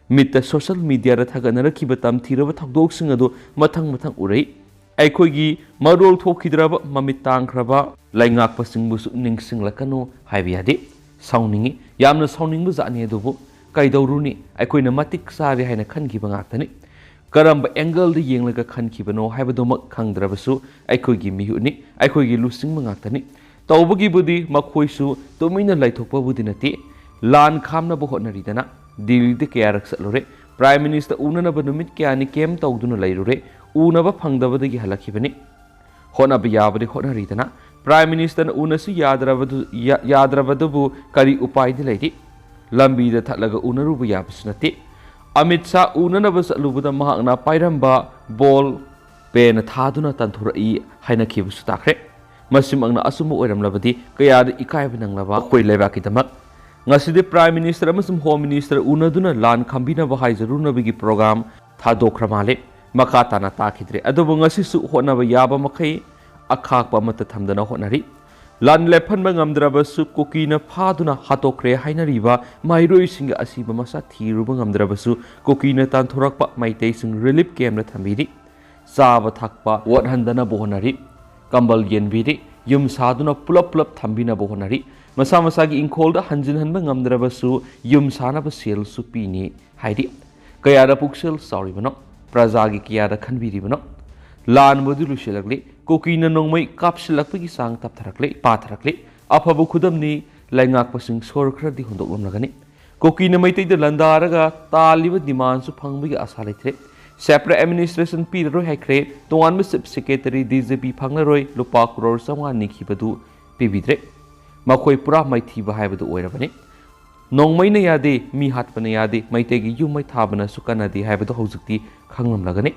ꯃꯤꯠꯇ ꯁꯣꯁꯦꯜ ꯃꯤꯗꯤꯌꯥꯗ ꯊꯥꯒꯠꯅꯔꯛꯈꯤꯕ ꯇꯝꯊꯤꯔꯕ ꯊꯧꯗꯣꯛꯁꯤꯡ ꯑꯗꯨ ꯃꯊꯪ ꯃꯊꯪ ꯎꯔꯛꯏ꯫ ꯑꯩꯈꯣꯏꯒꯤ ꯃꯔꯣꯜ ꯊꯣꯛꯈꯤꯗ꯭ꯔꯕ, ꯃꯃꯤꯠ ꯇꯥꯡꯈ꯭ꯔꯕ ꯂꯩꯉꯥꯛꯄꯁꯤꯡꯕꯨꯁꯨ ꯅꯤꯡꯁꯤꯡꯂꯛꯀꯅꯨ ꯍꯥꯏꯕ ꯌꯥꯗꯦ꯫ ꯁꯥꯎꯅꯤꯡꯏ, ꯌꯥꯝꯅ ꯁꯥꯎꯅꯤꯡꯕ ꯖꯥꯠꯅꯤ꯫ ꯑꯗꯨꯕꯨ ꯀꯩꯗꯧꯔꯨꯅꯤ, ꯑꯩꯈꯣꯏꯅ ꯃꯇꯤꯛ ꯆꯥꯔꯦ ꯍꯥꯏꯅ ꯈꯟꯈꯤꯕ ꯉꯥꯛꯇꯅꯤ꯫ ꯀꯔꯝꯕ ꯑꯦꯡꯒꯜꯗ ꯌꯦꯡꯂꯒ ꯈꯟꯈꯤꯕꯅꯣ ꯍꯥꯏꯕꯗꯨꯃꯛ ꯈꯪꯗ꯭ꯔꯕꯁꯨ, ꯑꯩꯈꯣꯏꯒꯤ ꯃꯤꯍꯨꯠꯅꯤ, ꯑꯩꯈꯣꯏꯒꯤ ꯂꯨꯆꯤꯡꯕ ꯉꯥꯛꯇꯅꯤ꯫ ꯇꯧꯕꯒꯤꯕꯨꯗꯤ ꯃꯈꯣꯏꯁꯨ ꯇꯨꯃꯤꯟꯅ ꯂꯩꯊꯣꯛꯄꯕꯨꯗꯤ ꯅꯠꯇꯦ꯫ ꯂꯥꯟ ꯈꯥꯝꯅꯕ ꯍꯣꯠꯅꯔꯤꯗꯅ ꯗꯤꯜꯂꯤꯗ ꯀꯌꯥꯔꯛ ꯆꯠꯂꯨꯔꯦ꯫ ꯄ꯭ꯔꯥꯏꯝ ꯃꯤꯅꯤꯁꯇꯔ ꯎꯅꯅꯕ ꯅꯨꯃꯤꯠ ꯀꯌꯥꯅꯤ ꯀꯦꯝ ꯇꯧꯗꯨꯅ ꯂꯩꯔꯨꯔꯦ꯫ ꯎꯅꯕ ꯐꯪꯗꯕꯗꯒꯤ ꯍꯜꯂꯛꯈꯤꯕꯅꯤ꯫ ꯍꯣꯠꯅꯕ ꯌꯥꯕꯗꯤ ꯍꯣꯠꯅꯔꯤꯗꯅ, ꯄ꯭ꯔꯥꯏꯝ ꯃꯤꯅꯤꯁꯇꯔꯅ ꯎꯅꯁꯤ ꯌꯥꯗ꯭ꯔꯕꯗꯨ-, ꯌꯥ-, ꯌꯥꯗ꯭ꯔꯕꯗꯨꯕꯨ ꯀꯔꯤ ꯎꯄꯥꯏꯗꯤ ꯂꯩꯔꯤ? ꯂꯝꯕꯤꯗ ꯊꯠꯂꯒ ꯎꯅꯔꯨꯕ ꯌꯥꯕꯁꯨ ꯅꯠꯇꯦ꯫ ꯑꯃꯤꯠ ꯁꯥꯍ ꯎꯅꯅꯕ ꯆꯠꯂꯨꯕꯗ ꯃꯍꯥꯛꯅ ꯄꯥꯏꯔꯝꯕ ꯕꯣꯜ ꯄꯦꯟꯅ ꯊꯥꯗꯨꯅ ꯇꯥꯟꯊꯣꯔꯛꯏ ꯍꯥꯏꯅꯈꯤꯕꯁꯨ ꯇꯥꯈ꯭ꯔꯦ꯫ ꯃꯁꯤꯃꯛꯅ ꯑꯆꯨꯝꯕ ꯑꯣꯏꯔꯝꯂꯕꯗꯤ ꯀꯌꯥꯗ ꯏꯀꯥꯏꯕ ꯅꯪꯂꯕ ꯑꯩꯈꯣꯏ ꯂꯩꯕꯥꯛꯀꯤꯗꯃꯛ꯫ ꯉꯁꯤꯗꯤ ꯄ꯭ꯔꯥꯏꯝ ꯃꯤꯅꯤꯁꯇꯔ ꯑꯃꯁꯨꯡ ꯍꯣꯝ ꯃꯤꯅꯤꯁꯇꯔ ꯎꯅꯗꯨꯅ ꯂꯥꯟ ꯈꯥꯝꯕꯤꯅꯕ ꯍꯥꯏꯖꯔꯨꯅꯕꯒꯤ ꯄ꯭ꯔꯣꯒ꯭ꯔꯥꯝ ꯊꯥꯗꯣꯛꯈ꯭ꯔ ꯃꯥꯜꯂꯦ꯫ ꯃꯈꯥ ꯇꯥꯅ ꯇꯥꯈꯤꯗ꯭ꯔꯦ꯫ ꯑꯗꯨꯕꯨ ꯉꯁꯤꯁꯨ ꯍꯣꯠꯅꯕ ꯌꯥꯕ ꯃꯈꯩ ꯑꯈꯥꯛꯄ ꯑꯃꯠꯇ ꯊꯝꯗꯅ ꯍꯣꯠꯅꯔꯤ꯫ ꯂꯥꯟ ꯂꯦꯞꯍꯟꯕ ꯉꯝꯗ꯭ꯔꯕꯁꯨ ꯀꯨꯀꯤꯅ ꯐꯥꯗꯨꯅ ꯍꯥꯠꯇꯣꯛꯈ꯭ꯔꯦ ꯍꯥꯏꯅꯔꯤꯕ ꯃꯍꯩꯔꯣꯏꯁꯤꯡꯒꯤ ꯑꯁꯤꯕ ꯃꯁꯥ ꯊꯤꯔꯨꯕ ꯉꯝꯗ꯭ꯔꯕꯁꯨ ꯀꯨꯀꯤꯅ ꯇꯥꯟꯊꯣꯔꯛꯄ ꯃꯩꯇꯩꯁꯤꯡ ꯔꯤꯂꯤꯐ ꯀꯦꯝꯞꯇ ꯊꯝꯕꯤꯔꯤ꯫ ꯆꯥꯕ ꯊꯛꯄ ꯋꯥꯠꯍꯟꯗꯅꯕ ꯍꯣꯠꯅꯔꯤ꯫ ꯀꯝꯕꯜ ꯌꯦꯟꯕꯤꯔꯤ꯫ ꯌꯨꯝ ꯁꯥꯗꯨꯅ ꯄꯨꯂꯞ ꯄꯨꯂꯞ ꯊꯝꯕꯤꯅꯕ ꯍꯣꯠꯅꯔꯤ꯫ ꯃꯁꯥ ꯃꯁꯥꯒꯤ ꯏꯪꯈꯣꯜꯗ ꯍꯟꯖꯤꯟꯍꯟꯕ ꯉꯝꯗ꯭ꯔꯕꯁꯨ ꯌꯨꯝ ꯁꯥꯅꯕ ꯁꯦꯜꯁꯨ ꯄꯤꯅꯤ ꯍꯥꯏꯔꯤ꯫ ꯀꯌꯥꯗ ꯄꯨꯛꯁꯦꯜ ꯆꯥꯎꯔꯤꯕꯅꯣ? ꯄ꯭ꯔꯖꯥꯒꯤ ꯀꯌꯥꯗ ꯈꯟꯕꯤꯔꯤꯕꯅꯣ? ꯂꯥꯟꯕꯨꯗꯤ ꯂꯣꯏꯁꯤꯜꯂꯛꯂꯤ꯫ ꯀꯨꯀꯤꯅ ꯅꯣꯡꯃꯩ ꯀꯥꯞꯁꯤꯜꯂꯛꯄꯒꯤ ꯆꯥꯡ ꯇꯞꯊꯔꯛꯂꯤ, ꯄꯥꯊꯔꯛꯂꯤ꯫ ꯑꯐꯕ ꯈꯨꯗꯝꯅꯤ꯫ ꯂꯩꯉꯥꯛꯄꯁꯤꯡ ꯁꯣꯔ ꯈꯔꯗꯤ ꯍꯣꯟꯗꯣꯛꯂꯝꯂꯒꯅꯤ꯫ ꯀꯨꯀꯤꯅ ꯃꯩꯇꯩꯗ ꯂꯥꯟꯗꯥꯔꯒ ꯇꯥꯜꯂꯤꯕ ꯗꯤꯃꯥꯟꯁꯨ ꯐꯪꯕꯒꯤ ꯑꯥꯁꯥ ꯂꯩꯇ꯭ꯔꯦ꯫ ꯁꯦꯄꯔꯦꯠ ꯑꯦꯗꯃꯤꯅꯤꯁꯇ꯭ꯔꯦꯁꯟ ꯄꯤꯔꯔꯣꯏ ꯍꯥꯏꯈ꯭ꯔꯦ꯫ ꯇꯣꯉꯥꯟꯕ chief secretary, D G P ꯐꯪꯂꯔꯣꯏ꯫ ꯂꯨꯄꯥ ꯀ꯭ꯔꯣꯔ ꯆꯥꯝꯃꯉꯥ ꯅꯤꯈꯤꯕꯗꯨ ꯄꯤꯕꯤꯗ꯭ꯔꯦ꯫ ꯃꯈꯣꯏ ꯄꯨꯔꯥ ꯃꯥꯏꯊꯤꯕ ꯍꯥꯏꯕꯗꯨ ꯑꯣꯏꯔꯕꯅꯤ꯫ ꯅꯣꯡꯃꯩꯅ ꯌꯥꯗꯦ, ꯃꯤ ꯍꯥꯠꯄꯅ ꯌꯥꯗꯦ, ꯃꯩꯇꯩꯒꯤ ꯌꯨꯝ ꯃꯩ ꯊꯥꯕꯅꯁꯨ ꯀꯥꯟꯅꯗꯦ ꯍꯥꯏꯕꯗꯨ ꯍꯧꯖꯤꯛꯇꯤ ꯈꯪꯂꯝꯂꯒꯅꯤ꯫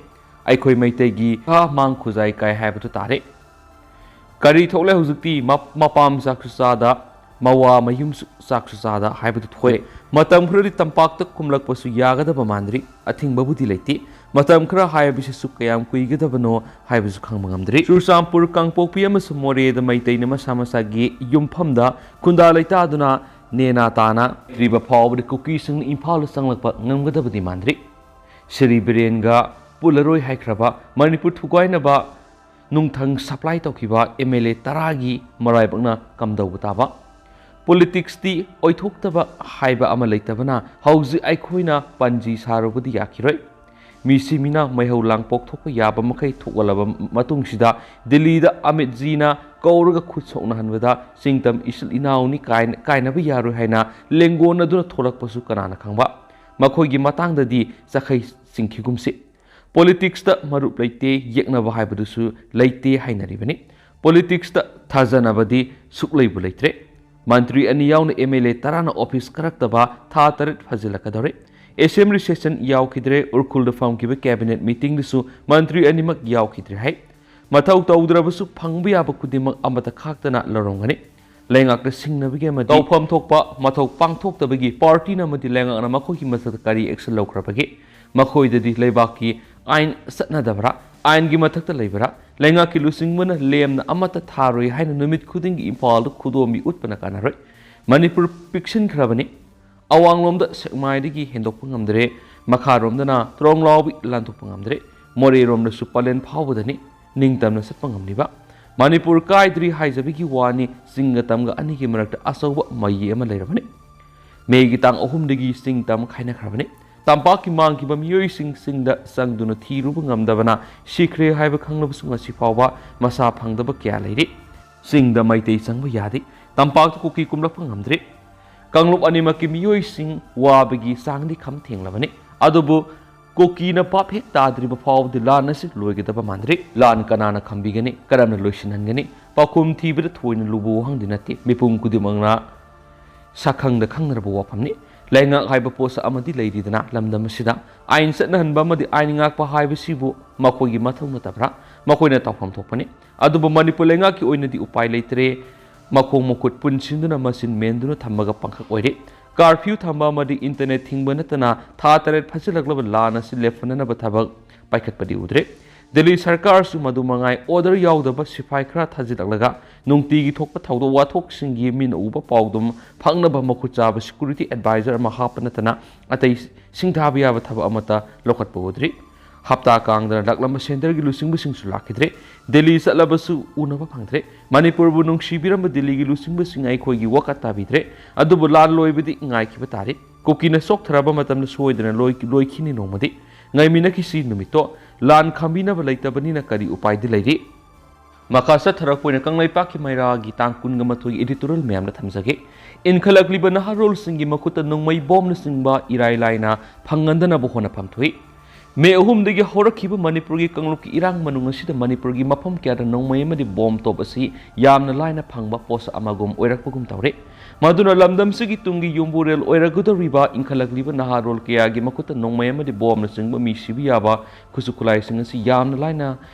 ꯑꯩꯈꯣꯏ ꯃꯩꯇꯩꯒꯤ ꯍꯥ ꯃꯥꯡ ꯈꯨꯖꯥꯏ ꯀꯥꯏ ꯍꯥꯏꯕꯗꯨ ꯇꯥꯔꯦ꯫ ꯀꯔꯤ ꯊꯣꯛꯂꯦ ꯍꯧꯖꯤꯛꯇꯤ? ꯃ-, ꯃꯄꯥ ꯃꯆꯥ ꯈꯨꯆꯥꯗ ꯃꯋꯥ ꯃꯌꯨꯝꯁꯨ ꯆꯥꯛꯁꯨ ꯆꯥꯗ ꯍꯥꯏꯕꯗꯨ ꯊꯣꯛꯑꯦ꯫ ꯃꯇꯝ ꯈꯔꯗꯤ ꯇꯝꯄꯥꯛꯇ ꯀꯨꯝꯂꯛꯄꯁꯨ ꯌꯥꯒꯗꯕ ꯃꯥꯟꯗ꯭ꯔꯤ꯫ ꯑꯊꯤꯡꯕꯕꯨꯗꯤ ꯂꯩꯇꯦ꯫ ꯃꯇꯝ ꯈꯔ ꯍꯥꯏꯕꯁꯤꯁꯨ ꯀꯌꯥꯝ ꯀꯨꯏꯒꯗꯕꯅꯣ ꯍꯥꯏꯕꯁꯨ ꯈꯪꯕ ꯉꯝꯗ꯭ꯔꯤ꯫ ꯆꯨꯔꯆꯥꯟꯄꯨꯔ, ꯀꯥꯡꯄꯣꯛꯄꯤ ꯑꯃꯁꯨꯡ ꯃꯣꯔꯦꯗ ꯃꯩꯇꯩꯅ ꯃꯁꯥ ꯃꯁꯥꯒꯤ ꯌꯨꯝꯐꯝꯗ ꯈꯨꯟꯗꯥ ꯂꯩꯇꯥꯗꯨꯅ ꯅꯦꯅꯥ ꯇꯥꯅ ꯂꯩꯔꯤꯕ ꯐꯥꯎꯕꯗ ꯀꯨꯀꯤꯁꯤꯡꯅ ꯏꯝꯐꯥꯜꯗ ꯆꯪꯂꯛꯄ ꯉꯝꯒꯗꯕꯗꯤ ꯃꯥꯟꯗ꯭ꯔꯤ꯫ ꯁ꯭ꯔꯤ ꯕꯤꯔꯦꯟꯒ ꯄꯨꯜꯂꯔꯣꯏ ꯍꯥꯏꯈ꯭ꯔꯕ, ꯃꯅꯤꯄꯨꯔ ꯊꯨꯒꯥꯏꯅꯕ ꯅꯨꯡꯊꯪ ꯁꯄ꯭ꯂꯥꯏ ꯇꯧꯈꯤꯕ ꯑꯦꯝ ꯑꯦꯜ ꯑꯦ ꯇꯔꯥꯒꯤ ꯃꯔꯥꯏꯕꯛꯅ ꯀꯝꯗꯧꯕ ꯇꯥꯕ? ꯄꯣꯂꯤꯇꯤꯛꯁꯇꯤ ꯑꯣꯏꯊꯣꯛꯇꯕ ꯍꯥꯏꯕ ꯑꯃ ꯂꯩꯇꯕꯅ ꯍꯧꯖꯤꯛ ꯑꯩꯈꯣꯏꯅ ꯄꯟꯖꯤ ꯁꯥꯔꯨꯕꯗꯤ ꯌꯥꯈꯤꯔꯣꯏ꯫ ꯃꯤꯁꯤ ꯃꯤꯅ ꯃꯩꯍꯧ ꯂꯥꯡꯄꯣꯛ ꯊꯣꯛꯄ ꯌꯥꯕ ꯃꯈꯩ ꯊꯣꯛꯍꯜꯂꯕ ꯃꯇꯨꯡꯁꯤꯗ ꯗꯤꯜꯂꯤꯗ ꯑꯃꯤꯠ ꯖꯤꯅ ꯀꯧꯔꯒ ꯈꯨꯠ ꯁꯣꯛꯅꯍꯟꯕꯗ ꯆꯤꯡꯇꯝ ꯏꯆꯤꯜ ꯏꯅꯥꯎꯅꯤ ꯀꯥꯏꯅ, ꯀꯥꯏꯅꯕ ꯌꯥꯔꯣꯏ ꯍꯥꯏꯅ ꯂꯦꯡꯒꯣꯟꯅꯗꯨꯅ ꯊꯣꯛꯂꯛꯄꯁꯨ ꯀꯅꯥꯅ ꯈꯪꯕ? ꯃꯈꯣꯏꯒꯤ ꯃꯇꯥꯡꯗꯗꯤ ꯆꯈꯩ ꯆꯤꯡꯈꯤꯒꯨꯝꯁꯤ꯫ ꯄꯣꯂꯤꯇꯤꯛꯁꯇ ꯃꯔꯨꯞ ꯂꯩꯇꯦ, ꯌꯦꯛꯅꯕ ꯍꯥꯏꯕꯗꯨꯁꯨ ꯂꯩꯇꯦ ꯍꯥꯏꯅꯔꯤꯕꯅꯤ꯫ ꯄꯣꯂꯤꯇꯤꯛꯁꯇ ꯊꯥꯖꯅꯕꯗꯤ ꯁꯨꯛꯂꯩꯕꯨ ꯂꯩꯇ꯭ꯔꯦ꯫ ꯃꯟꯇ꯭ꯔꯤ ꯑꯅꯤ ꯌꯥꯎꯅ ꯑꯦꯝ ꯑꯦꯜ ꯑꯦ ꯇꯔꯥꯅ ꯑꯣꯐꯤꯁ ꯀꯥꯔꯛꯇꯕ ꯊꯥ ꯇꯔꯦꯠ ꯐꯥꯖꯤꯜꯂꯛꯀꯗꯧꯔꯦ꯫ ꯑꯦꯁꯦꯝꯕ꯭ꯂꯤ ꯁꯦꯁꯟ ꯌꯥꯎꯈꯤꯗ꯭ꯔꯦ꯫ ꯎꯔꯈꯨꯜꯗ ꯐꯝꯈꯤꯕ ꯀꯦꯕꯤꯅꯦꯠ ꯃꯤꯇꯤꯡꯗꯁꯨ ꯃꯟꯇ꯭ꯔꯤ ꯑꯅꯤꯃꯛ ꯌꯥꯎꯈꯤꯗ꯭ꯔꯦ ꯍꯥꯏ꯫ ꯃꯊꯧ ꯇꯧꯗ꯭ꯔꯕꯁꯨ ꯐꯪꯕ ꯌꯥꯕ ꯈꯨꯗꯤꯡꯃꯛ ꯑꯃꯠꯇ ꯈꯥꯛꯇꯅ ꯂꯧꯔꯝꯒꯅꯤ꯫ ꯂꯩꯉꯥꯛꯇ ꯁꯤꯡꯅꯕꯒꯤ ꯑꯃꯗꯤ ꯇꯧꯐꯝ ꯊꯣꯛꯄ ꯃꯊꯧ ꯄꯥꯡꯊꯣꯛꯇꯕꯒꯤ ꯄꯥꯔꯇꯤꯅ ꯑꯃꯗꯤ ꯂꯩꯉꯥꯛꯅ ꯃꯈꯣꯏꯒꯤ ꯃꯊꯛꯇ ꯀꯔꯤ ꯑꯦꯛꯁꯟ ꯂꯧꯈ꯭ꯔꯕꯒꯦ? ꯃꯈꯣꯏꯗꯗꯤ ꯂꯩꯕꯥꯛꯀꯤ ꯑꯥꯏꯟ ꯆꯠꯅꯗꯕ꯭ꯔꯥ? ꯑꯥꯏꯟꯒꯤ ꯃꯊꯛꯇ ꯂꯩꯕ꯭ꯔꯥ? ꯂꯩꯉꯥꯛꯀꯤ ꯂꯨꯆꯤꯡꯕꯅ ꯂꯦꯝꯅ ꯑꯃꯠꯇ ꯊꯥꯔꯣꯏ ꯍꯥꯏꯅ ꯅꯨꯃꯤꯠ ꯈꯨꯗꯤꯡꯒꯤ ꯏꯝꯐꯥꯜꯗ ꯈꯨꯗꯣꯝꯕꯤ ꯎꯠꯄꯅ ꯀꯥꯟꯅꯔꯣꯏ꯫ ꯃꯅꯤꯄꯨꯔ ꯄꯤꯛꯁꯤꯟꯈ꯭ꯔꯕꯅꯤ꯫ ꯑꯋꯥꯡꯂꯣꯝꯗ ꯁꯦꯛꯃꯥꯏꯗꯒꯤ ꯍꯦꯟꯗꯣꯛꯄ ꯉꯝꯗ꯭ꯔꯦ, ꯃꯈꯥꯔꯣꯝꯗꯅ ꯇ꯭ꯔꯣꯡꯂꯥꯎꯕꯤ ꯂꯥꯟꯊꯣꯛꯄ ꯉꯝꯗ꯭ꯔꯦ, ꯃꯣꯔꯦꯔꯣꯝꯗꯁꯨ ꯄꯂꯦꯟ ꯐꯥꯎꯕꯗꯅꯤ꯫ ꯅꯤꯡꯇꯝꯅ ꯆꯠꯄ ꯉꯝꯂꯤꯕ꯫ ꯃꯅꯤꯄꯨꯔ ꯀꯥꯏꯗ꯭ꯔꯤ ꯍꯥꯏꯖꯕꯒꯤ ꯋꯥꯅꯤ, ꯆꯤꯡꯒ ꯇꯝꯒ ꯑꯅꯤꯒꯤ ꯃꯔꯛꯇ ꯑꯆꯧꯕ ꯃꯌꯤ ꯑꯃ ꯂꯩꯔꯕꯅꯤ꯫ ꯃꯦꯒꯤ ꯇꯥꯡ ꯑꯍꯨꯝꯗꯒꯤ ꯆꯤꯡ ꯇꯝ ꯈꯥꯏꯅꯈ꯭ꯔꯕꯅꯤ꯫ ꯇꯝꯄꯥꯛꯀꯤ ꯃꯥꯡꯈꯤꯕ ꯃꯤꯑꯣꯏꯁꯤꯡ ꯆꯤꯡꯗ ꯆꯪꯗꯨꯅ ꯊꯤꯔꯨꯕ ꯉꯝꯗꯕꯅ ꯁꯤꯈ꯭ꯔꯦ ꯍꯥꯏꯕ ꯈꯪꯂꯕꯁꯨ ꯉꯁꯤ ꯐꯥꯎꯕ ꯃꯁꯥ ꯐꯪꯗꯕ ꯀꯌꯥ ꯂꯩꯔꯤ꯫ ꯆꯤꯡꯗ ꯃꯩꯇꯩ ꯆꯪꯕ ꯌꯥꯗꯦ꯫ ꯇꯝꯄꯥꯛꯇ ꯀꯨꯀꯤ ꯀꯨꯝꯂꯛꯄ ꯉꯝꯗ꯭ꯔꯤ꯫ ꯀꯥꯡꯂꯨꯞ ꯑꯅꯤꯃꯛꯀꯤ ꯃꯤꯑꯣꯏꯁꯤꯡ ꯋꯥꯕꯒꯤ ꯆꯥꯡꯗꯤ ꯈꯝ ꯊꯦꯡꯂꯕꯅꯤ꯫ ꯑꯗꯨꯕꯨ ꯀꯨꯀꯤꯅ ꯚꯥꯞ ꯍꯦꯛ ꯇꯥꯗ꯭ꯔꯤꯕ ꯐꯥꯎꯕꯗꯤ ꯂꯥꯟ ꯑꯁꯤ ꯂꯣꯏꯒꯗꯕ ꯃꯥꯟꯗ꯭ꯔꯤ꯫ ꯂꯥꯟ ꯀꯅꯥꯅ ꯈꯝꯕꯤꯒꯅꯤ? ꯀꯔꯝꯅ ꯂꯣꯏꯁꯤꯟꯍꯟꯒꯅꯤ? ꯄꯥꯎꯈꯨꯝ ꯊꯤꯕꯗ ꯊꯣꯏꯅ ꯂꯨꯕ ꯋꯥꯍꯪꯗꯤ ꯅꯠꯇꯦ꯫ ꯃꯤꯄꯨꯝ ꯈꯨꯗꯤꯡꯃꯛꯅ ꯁꯛꯈꯪꯗ ꯈꯪꯅꯔꯕ ꯋꯥꯐꯝꯅꯤ꯫ ꯂꯩꯉꯥꯛ ꯍꯥꯏꯕ ꯄꯣꯠꯁꯛ ꯑꯃꯗꯤ ꯂꯩꯔꯤꯗꯅ ꯂꯝꯗꯝ ꯑꯁꯤꯗ꯫ ꯑꯥꯏꯟ ꯆꯠꯅꯍꯟꯕ ꯑꯃꯗꯤ ꯑꯥꯏꯟ ꯉꯥꯛꯄ ꯍꯥꯏꯕꯁꯤꯕꯨ ꯃꯈꯣꯏꯒꯤ ꯃꯊꯧ ꯅꯠꯇꯕ꯭ꯔꯥ? ꯃꯈꯣꯏꯅ ꯇꯧꯐꯝ ꯊꯣꯛꯄꯅꯤ꯫ ꯑꯗꯨꯕꯨ ꯃꯅꯤꯄꯨꯔ ꯂꯩꯉꯥꯛꯀꯤ ꯑꯣꯏꯅꯗꯤ ꯎꯄꯥꯏ ꯂꯩꯇ꯭ꯔꯦ꯫ ꯃꯈꯣꯡ ꯃꯈꯨꯠ ꯄꯨꯟꯁꯤꯟꯗꯨꯅ ꯃꯆꯤꯟ ꯃꯦꯟꯗꯨꯅ ꯊꯝꯕꯒ ꯄꯥꯡꯈꯛ ꯑꯣꯏꯔꯦ꯫ ꯀꯥꯔꯐ꯭ꯌꯨ ꯊꯝꯕ ꯑꯃꯗꯤ ꯏꯟꯇꯔꯅꯦꯠ ꯊꯤꯡꯕ ꯅꯠꯇꯅ ꯊꯥ ꯇꯔꯦꯠ ꯐꯥꯖꯤꯜꯂꯛꯂꯕ ꯂꯥꯟ ꯑꯁꯤ ꯂꯦꯞꯍꯟꯅꯅꯕ ꯊꯕꯛ ꯄꯥꯏꯈꯠꯄꯗꯤ ꯎꯗ꯭ꯔꯦ꯫ ꯗꯦꯜꯂꯤ ꯁꯔꯀꯥꯔꯁꯨ ꯃꯗꯨ ꯃꯉꯥꯏ ꯑꯣꯔꯗꯔ ꯌꯥꯎꯗꯕ ꯁꯤꯐꯥꯏ ꯈꯔ ꯊꯥꯖꯤꯜꯂꯛꯂꯒ ꯅꯨꯡꯇꯤꯒꯤ ꯊꯣꯛꯄ ꯊꯧꯗꯣꯛ ꯋꯥꯊꯣꯛꯁꯤꯡꯒꯤ ꯃꯤꯅ ꯎꯕ ꯄꯥꯎꯗꯨꯝ ꯐꯪꯅꯕ ꯃꯈꯨꯠ ꯆꯥꯕ ꯁꯦꯀ꯭ꯌꯨꯔꯤꯇꯤ ꯑꯦꯗꯚꯥꯏꯖꯔ ꯑꯃ ꯍꯥꯞꯄ ꯅꯠꯇꯅ ꯑꯇꯩ ꯁꯤꯡꯊꯥꯕ ꯌꯥꯕ ꯊꯕꯛ ꯑꯃꯠꯇ ꯂꯧꯈꯠꯄ ꯎꯗ꯭ꯔꯤ꯫ ꯍꯞꯇꯥ ꯀꯥꯡꯗꯅ ꯂꯥꯛꯂꯝꯕ ꯁꯦꯟꯇꯔꯒꯤ ꯂꯨꯆꯤꯡꯕꯁꯤꯡꯁꯨ ꯂꯥꯛꯈꯤꯗ꯭ꯔꯦ꯫ ꯗꯦꯜꯂꯤ ꯆꯠꯂꯕꯁꯨ ꯎꯅꯕ ꯐꯪꯗ꯭ꯔꯦ꯫ ꯃꯅꯤꯄꯨꯔꯕꯨ ꯅꯨꯡꯁꯤꯕꯤꯔꯝꯕ ꯗꯦꯜꯂꯤꯒꯤ ꯂꯨꯆꯤꯡꯕꯁꯤꯡ ꯑꯩꯈꯣꯏꯒꯤ ꯋꯥꯀꯠ ꯇꯥꯕꯤꯗ꯭ꯔꯦ꯫ ꯑꯗꯨꯕꯨ ꯂꯥꯟ ꯂꯣꯏꯕꯗꯤ ꯉꯥꯏꯈꯤꯕ ꯇꯥꯔꯤ꯫ ꯀꯨꯀꯤꯅ ꯆꯣꯛꯊꯔꯕ ꯃꯇꯝꯗ ꯁꯣꯏꯗꯅ ꯂꯣꯏ-, ꯂꯣꯏꯈꯤꯅꯤ ꯅꯣꯡꯃꯗꯤ꯫ ꯉꯥꯏꯃꯤꯟꯅꯈꯤꯁꯤ ꯅꯨꯃꯤꯠꯇꯣ꯫ ꯂꯥꯟ ꯈꯥꯝꯕꯤꯅꯕ ꯂꯩꯇꯕꯅꯤꯅ ꯀꯔꯤ ꯎꯄꯥꯏꯗꯤ ꯂꯩꯔꯤ? ꯃꯈꯥ ꯆꯠꯊꯔꯛꯄ ꯑꯣꯏꯅ ꯀꯪꯂꯩꯄꯥꯛꯀꯤ ꯃꯩꯔꯥꯒꯤ ꯇꯥꯡ ꯀꯨꯟꯒ ꯃꯥꯊꯣꯏꯒꯤ editorial ꯃꯌꯥꯝꯅ ꯊꯝꯖꯒꯦ꯫ ꯏꯟꯈꯠꯂꯛꯂꯤꯕ ꯅꯍꯥꯔꯣꯜꯁꯤꯡꯒꯤ ꯃꯈꯨꯠꯇ ꯅꯣꯡꯃꯩ ꯕꯣꯝꯅꯆꯤꯡꯕ ꯏꯔꯥꯏ ꯂꯥꯏꯅ ꯐꯪꯍꯟꯗꯅꯕ ꯍꯣꯠꯅꯐꯝ ꯊꯣꯛꯏ꯫ ꯃꯦ ꯑꯍꯨꯝꯗꯒꯤ ꯍꯧꯔꯛꯈꯤꯕ ꯃꯅꯤꯄꯨꯔꯒꯤ ꯀꯥꯡꯂꯨꯞꯀꯤ ꯏꯔꯥꯡ ꯃꯅꯨꯡ ꯑꯁꯤꯗ ꯃꯅꯤꯄꯨꯔꯒꯤ ꯃꯐꯝ ꯀꯌꯥꯗ ꯅꯣꯡꯃꯩ ꯑꯃꯗꯤ ꯕꯣꯝ ꯇꯣꯞ ꯑꯁꯤ ꯌꯥꯝꯅ ꯂꯥꯏꯅ ꯐꯪꯕ ꯄꯣꯠꯁꯛ ꯑꯃꯒꯨꯝ ꯑꯣꯏꯔꯛꯄꯒꯨꯝ ꯇꯧꯔꯦ꯫ ꯃꯗꯨꯅ ꯂꯝꯗꯝꯁꯤꯒꯤ ꯇꯨꯡꯒꯤ ꯌꯨꯝꯕꯨꯔꯦꯜ ꯑꯣꯏꯔꯛꯀꯗꯧꯔꯤꯕ ꯏꯟꯈꯠꯂꯛꯂꯤꯕ ꯅꯍꯥꯔꯣꯜ ꯀꯌꯥꯒꯤ ꯃꯈꯨꯠꯇ ꯅꯣꯡꯃꯩ ꯑꯃꯗꯤ ꯕꯣꯝꯅꯆꯤꯡꯕ ꯃꯤ ꯁꯤꯕ ꯌꯥꯕ ꯈꯨꯠꯁꯨ ꯈꯨꯠꯂꯥꯏꯁꯤꯡ ꯑꯁꯤ ꯌꯥꯝꯅ ꯂꯥꯏꯅ